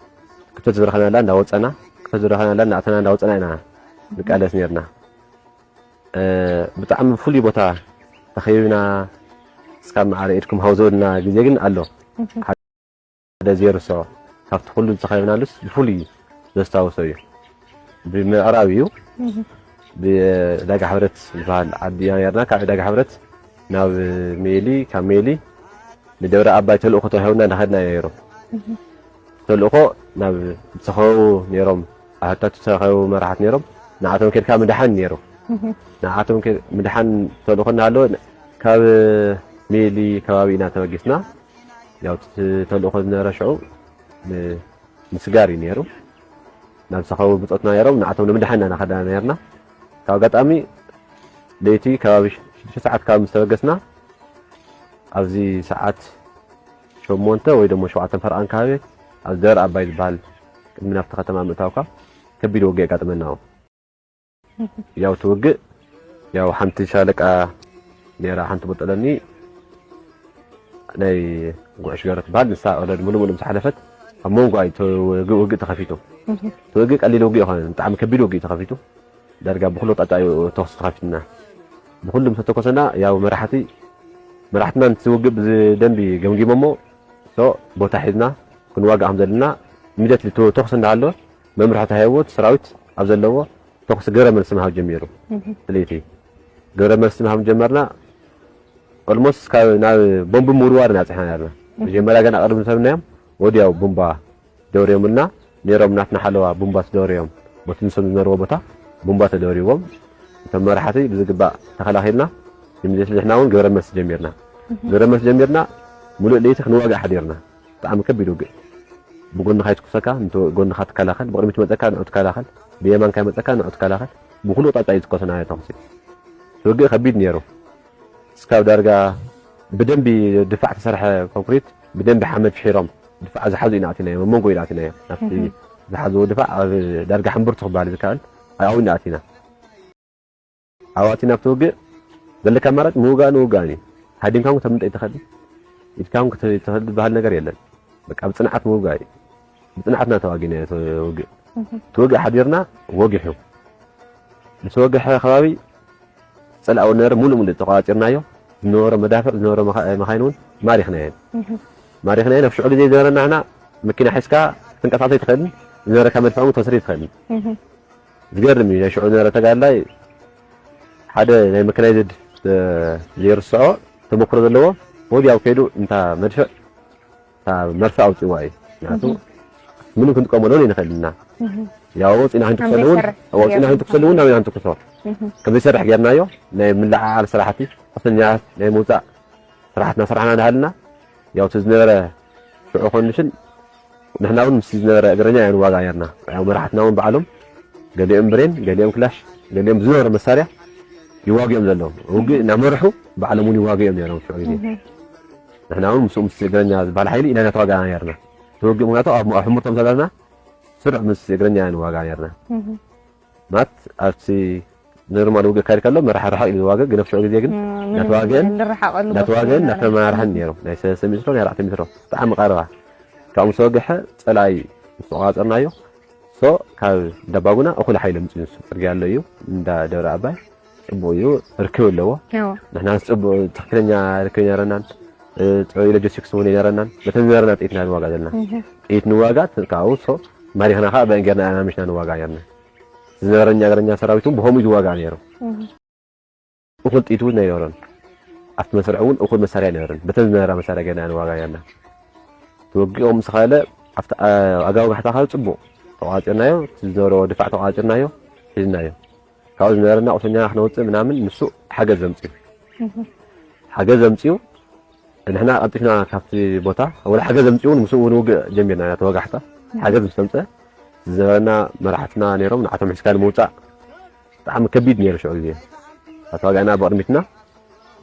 ክፍተት ዝረኸናላ እንዳወፀና፣ ክፍተት ዝረኸናላ እንዳኣተና እንዳወፀና ኢና ንቃለስ ነርና። እ፣ ብጣዕሚ ፍሉይ ቦታ ተኸይብና፣ እስካብ ማዕረ ኢድኩም ሃው ዝበልና ግዜ ግን ኣሎ። እህ። ሓደ ዘይርሰዖ፣ ካብቲ ኩሉ ዝተኸብናሉስ ብፍሉይ ዘስታውሶ እዩ። ብምዕራብ እዩ። እህ። ብዕዳጋ ሕብረት ዝበሃል ዓዲ ኢና ነርና። ካብ ዕዳጋ ሕብረት ናብ ሜሊ፣ ካብ ሜሊ ንደብረ ኣባይ ተልእኾ ተዋሂቡና እንዳኸድና ኢና ነይሩ። እህ። ተልእኾ ናብ ዝተኸበቡ ነይሮም፣ ኣብ ሕታቱ ዝተኸበቡ መራሕት ነይሮም። ንዓቶም ኬድካ ምድሓን ነይሩ። እህ። ንዓቶም ከ-፣ ምድሓን ተልእኾ እናሃለወ ካብ ሜሊ ከባቢ ኢና ተበጊስና። ያው እቲ ተልእኾ ዝነበረ ሽዑ ን-፣ ምስጋር እዩ ነይሩ። ናብ ዝተኸበቡ ብጾትና ነይሮም፣ ንዓቶም ንምድሓን ኢና ከድና ነርና። ካብ ኣጋጣሚ ለይቲ ከባቢ ሽዱሽተ ሰዓት ካብ ምስ ተበገስና፣ ኣብዚ ሰዓት ሸሞንተ ወይ ደሞ ሸውዓተ ፈርቓን ከባቢ ኣብ ደብረ ኣባይ ዝበሃል ቅድሚ ናብቲ ከተማ ምእታውካ ከቢድ ውግእ የጋጥመና። ያው እቲ ውግእ ያው ሓንቲ ሻለቃ ነይራ፣ ሓንቲ ቦጠለኒ ናይ ጉዕሽ ገረ ትበሃል፣ ንሳ ኦለድ ሙሉ ሙሉ ምስ ሓለፈት ኣብ መንጎ እዩ እቲ ውግእ፣ ውግእ ተኸፊቱ። እቲ ውግእ ቀሊል ውግእ ይኾነ፣ ብጣዕሚ ከቢድ ውግእ እዩ ተኸፊቱ። ዳርጋ ብኩሉ ኣቕጣጫ እዩ ተኹሲ ተኸፊትና። ብኩሉ ምስ ተተኮሰና ያው መራሕቲ፣ መራሕትና ነቲ ውግእ ብደንቢ ገምጊሞሞ፣ ሶ ቦታ ሒዝና ክንዋጋእ ከም ዘለና፣ ኢሚድየትሊ ተኹሲ እንዳሃለወ መምርሒ ተዋሂብዎ፣ እቲ ሰራዊት ኣብ ዘለዎ ተኹሲ ግብረ መልሲ ምሃብ ጀሚሩ። እህ። እቲ ለይቲ ግብረ መልሲ ምሃብ ጀመርና። ኦልሞስት ካብ ናብ ቦምብ ምውርዋር ኢና በጺሕና ነርና። እህ። መጀመርያ ገና ቅድሚ ሰብናዮም ወዲያው ቡምባ ደውርዮምልና ነይሮም። ናትና ሓለዋ ቡምባ ተደውርዮም፣ በቲ ንሶም ዝነበርዎ ቦታ ቡምባ ተደውርዎም። እቶም መራሕቲ ብዝግባእ ተኸላኺልና፣ ኢሚድየትሊ ንሕና እውን ግብረ መልሲ ጀሚርና። እህ። ግብረ መልሲ ጀሚርና፣ ሙሉእ ለይቲ ክንዋጋእ ሓዲርና። ብጣዕሚ ከቢድ ውግእ። ብጎንኻ ይትኩሰካ፣ ንጎንኻ ትከላኸል፣ ብቕድሚት መጸካ ንዑ ትከላኸል፣ ብየማንካ መጸካ ንዑ ትከላኸል። ብኹሉ ኣቕጣጫ እዩ ዝትኮስ ናዮ ተኹሲ። እቲ ውግእ ከቢድ ነይሩ። እስካብ ዳርጋ ብደንቢ ድፋዕ ተሰርሐ ኮንክሪት፣ ብደንቢ ሓመድ ፍሒሮም ድፋዕ ዝሓዙ ኢና ኣቲናዮም፣ ኣብ መንጎ ኢና ኣቲናዮም። ናብቲ ዝሓዝዎ ድፋዕ ኣብ ዳርጋ ሕምብርቱ ክበሃል ዝከኣል ኣብኡ ኢና ኣቲና። ኣብኡ ኣቲና ኣብቲ ውግእ ዘለካ ኣማራጭ ምውጋእ ንውጋእ እዩ። ሃዲምካ እውን ከተምልጥ ኣይትኽእል፣ ኢድካ እውን ክተ-፣ ትኽእል ዝበሃል ነገር የለን። በቃ ብጽንዓት ምውጋእ እዩ። ብጽንዓትና ተዋጊእና እቲ ውግእ። እቲ ውግእ ሓዲርና ወጊሑ። ምስ ወግሐ ከባቢ ጸላኢ እውን ነበረ፣ ሙሉእ ሙሉእ ተቋጺርናዮ። ዝነበሮ መዳፍዕ፣ ዝነበሮ መኻ-፣ መኻይን እውን ማሪኽናየን። ማሪኽናየን ኣብ ሽዑ ግዜ ዝነበረና ንሕና መኪና ሒዝካ ክትንቀሳቐስ ኣይትኽእልን፣ ዝነበረካ መድፍዕ እውን ክትወስድ ኣይትኽእልን። ዝገርም እዩ። ናይ ሽዑ ዝነበረ ተጋድላይ ሓደ ናይ መካናይዝድ፣ እ፣ ዘይርስዖ ተመክሮ ዘለዎ ወዲያው ከይዱ እንታ መድፍዕ እታ መርፍእ ኣውፅዋ እዩ። ምክንያቱ ምንም ክንጥቀመሉ እውን ኣይንኽእልና። ያው ወፂና ክንትኩሰሉ እውን፣ ናበይ ሰርሕ ወፂና ክንትኩሰሉ እውን ናበይ ክንትኩሶ። ከም ዘይሰርሕ ጌርናዮ። ናይ ምልዓዓል ስራሕቲ፣ ቁስለኛታት ናይ ምውፃእ ስራሕትና ሰራሕና እንዳሃልና፣ ያው እቲ ዝነበረ ሽዑ ኮንዲሽን ንሕና እውን ምስ ዝነበረ እግረኛ ኢና ንዋጋእ ኔርና። ያው መራሕትና እውን ባዕሎም ገሊኦም ብሬን፣ ገሊኦም ክላሽ፣ ገሊኦም ብዝነበረ መሳርያ ይዋግኦም ዘለዉ። ውግእ እናመርሑ ባዕሎም እውን ይዋግኦም ነይሮም ሽዑ ግዜ። ንሕና እውን ምስኡ ምስ እግረኛ ዝበሃል ሓይሊ ኢና እናተዋጋእና ኔርና። እቲ ውግእ ምክንያቱ ኣብ፣ ኣብ ሕምርቶም ዘለና ስሩዕ ምስ እግረኛ ኢና ንዋጋእ ኔርና። ማለት ኣብቲ ኖርማል ውግእ ካይድ ከሎ መራሕ ርሕቕ ኢሉ ዝዋግእ፣ ግን ኣብ ሽዑ ግዜ ግን እ፣ ምንም እናተዋግአን፣ ዝርሓቐሉ እናተዋግአን ቦታ እናተመራርሐን ነይሮም። ናይ ሰለስተ ሜትሮ፣ ናይ ኣርባዕተ ሜትሮ ብጣዕሚ ቀረባ። ካብኡ ምስ ወግሐ ጸላኢ ምስ ተቋጸርናዮ፣ ሶ ካብ እንዳባጉና እኹል ሓይሊ ኣምጺኡ ንሱ። ጽርግያ ኣሎ እዩ፣ እንዳ ደብረ ኣባይ ጽቡቕ እዩ፣ ርክብ ኣለዎ። እዎ። ንሕና ጽቡቕ ትኽክለኛ ርክብ ኣይነበረናን፣ እ፣ ጥዑይ ሎጂስቲክስ እውን ኣይነበረናን። በተን ዝነበረና ጥይት ኢና ንዋጋእ ዘለና። እህ። ጥይት ንዋጋእ፣ ካብኡ ሶ ማሪኽና ከዓ ብአን ጌርና ኣናሚሽና ንዋጋእ ኔርና። ዝነበረኛ እግረኛ ሰራዊት እውን ብኸምኡ እዩ ዝዋጋእ ነይሩ። እህ። እኹል ጥይት እውን ኣይነበሮን። ኣብቲ መስርዕ እውን እኹል መሳርያ ኣይነበረን። በተን ዝነበራ መሳርያ ጌርና ንዋጋእ ኔርና። ተወጊኦም ምስ ኸኣለ ኣብቲ፣ ኣ-፣ ኣጋው ጋሕታ ካብ ጽቡቕ ተቋጺርናዮ፣ እቲ ዝነበሮ ድፋዕ ተቋጺርናዮ፣ ሒዝናዮ። ካብኡ ዝነበረና ቁስለኛ ክነውጽእ ምናምን ንሱ ሓገዝ ዘምጽኡ። እህ። ሓገዝ ዘምጽኡ፣ ንሕና ቀልጢፍና ካብቲ ቦታ፣ ወላ ሓገዝ ዘምጽኡ እውን ምስኡ እውን ውግእ ጀሚርና ኢና፣ ተወጋሕታ። ሓገዝ ምስ ተምጽአ፣ ዝነበረና መራሕትና ነይሮም፣ ንዓቶም ሒዝካ ንምውጻእ ብጣዕሚ ከቢድ ነይሩ ሽዑ ግዜ። ተዋጋእና ብቕድሚትና፣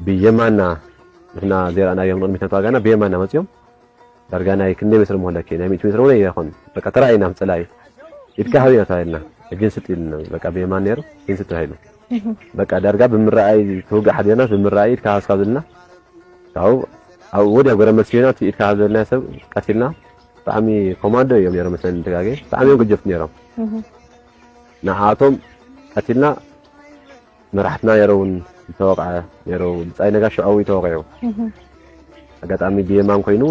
ብየማና፣ ንሕና ዘይረኣናዮም ንቕድሚትና ተዋጋእና፣ ብየማና መጺኦም፣ ዳርጋ ናይ ክንደይ ሜትሮ መሆለኪ፣ ናይ ሚእቲ ሜትሮ እውን ኣይኮን። በቃ ተራእይና ምስ ጸላኢ። ኢድካ ሃብ ኢና ተባሂልና። እጅን ስጥ ኢልና። በቃ ብየማን ነይሩ፣ እጅን ስጥ ተባሂሉ። በቃ ዳርጋ ብምረኣይ ትውጋእ ሓዲርና፣ ብምረኣይ ኢድካ ሃብ ስኻብ ዝብልና። ካብኡ፣ ኣብ ወዲያ ግብረ መልሲ ሂብና፣ እቲ ኢድካ ሃብ ዝበልናዮ ሰብ ቀቲልና። ብጣዕሚ ኮማንዶ እዮም ነይሮም መሰለኒ፣ ተጋጌ። ብጣዕሚ እዮም ገጀፍቲ ነይሮም። ንዓኣቶም ቀቲልና፣ መራሕትና ነይሩ እውን ዝተወቕዐ ነይሩ። ብጻይ ነጋሽ ሽዑ ተወቒዑ። እህ። ኣጋጣሚ ብየማን ኮይኑ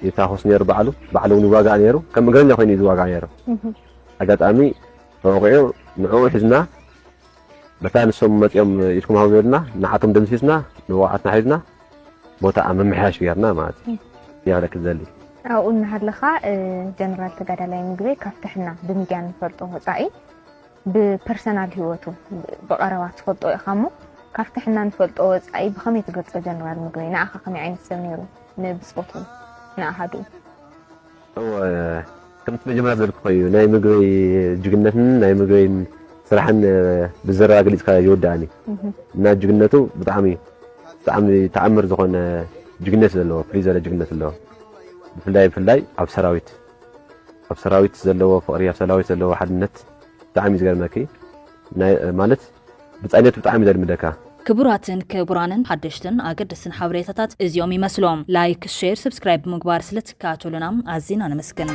ይታኾስ ነይሩ ባዕሉ፣ ባዕሉ እውን ይዋጋእ ነይሩ፣ ከም እግረኛ ኮይኑ እዩ ዝዋጋእ ነይሩ። እህ። ኣጋጣሚ ተወቒዑ ንዕኡ ሒዝና፣ በታ ንሶም መጺኦም ኢድኩም ሃቡ ዝበሉና፣ ንዓቶም ደምሲስና፣ ንወቕዓትና ሒዝና፣ ቦታኣ ምምሕያሽ ጌርና ማለት እዩ። እህ። እያ ክብለኪ ዝደሊ። ኣብኡ እናሃለኻ፣ እ፣ ጀነራል ተጋዳላይ ምግበይ ካብቲ ሕና ብሚድያ እንፈልጦ ወጻኢ፣ ብፐርሰናል ህይወቱ ብቐረባ ትፈልጦ ኢኻ እሞ፣ ካብቲ ሕና ንፈልጦ ወጻኢ ብኸመይ ትገልጾ ጀነራል ምግበይ? ንኣኻ ከመይ ዓይነት ሰብ ነይሩ? ንብጾቱ፣ ንኣሃዱኡ? እወ፣ ከምቲ መጀመርያ ዝበልኩ እዩ፣ ናይ ምግበይ ጅግነትን ናይ ምግበይን ስራሕን፣ እ፣ ብዘረባ ገሊጽካ ይወዳእን እዩ። እህ። እና ጅግነቱ ብጣዕሚ፣ ብጣዕሚ ተኣምር ዝኾነ ጅግነት ዘለዎ፣ ፍልይ ዝበለ ጅግነት ዘለዎ። ብፍላይ፣ ብፍላይ ኣብ ሰራዊት፣ ኣብ ሰራዊት ዘለዎ ፍቕሪ፣ ኣብ ሰራዊት ዘለዎ ሓድነት ብጣዕሚ እዩ ዝገርመኪ። ናይ፣ ማለት፣ ብጻይነቱ ብጣዕሚ እዩ ዘልምደካ። ክቡራትን ክቡራንን ሓደሽትን ኣገደስትን ሓበሬታታት እዚኦም ይመስሎም። ላይክ፣ ሼር፣ ሰብስክራይብ ብምግባር ስለትከታተሉና ኣዚና ነመስግን።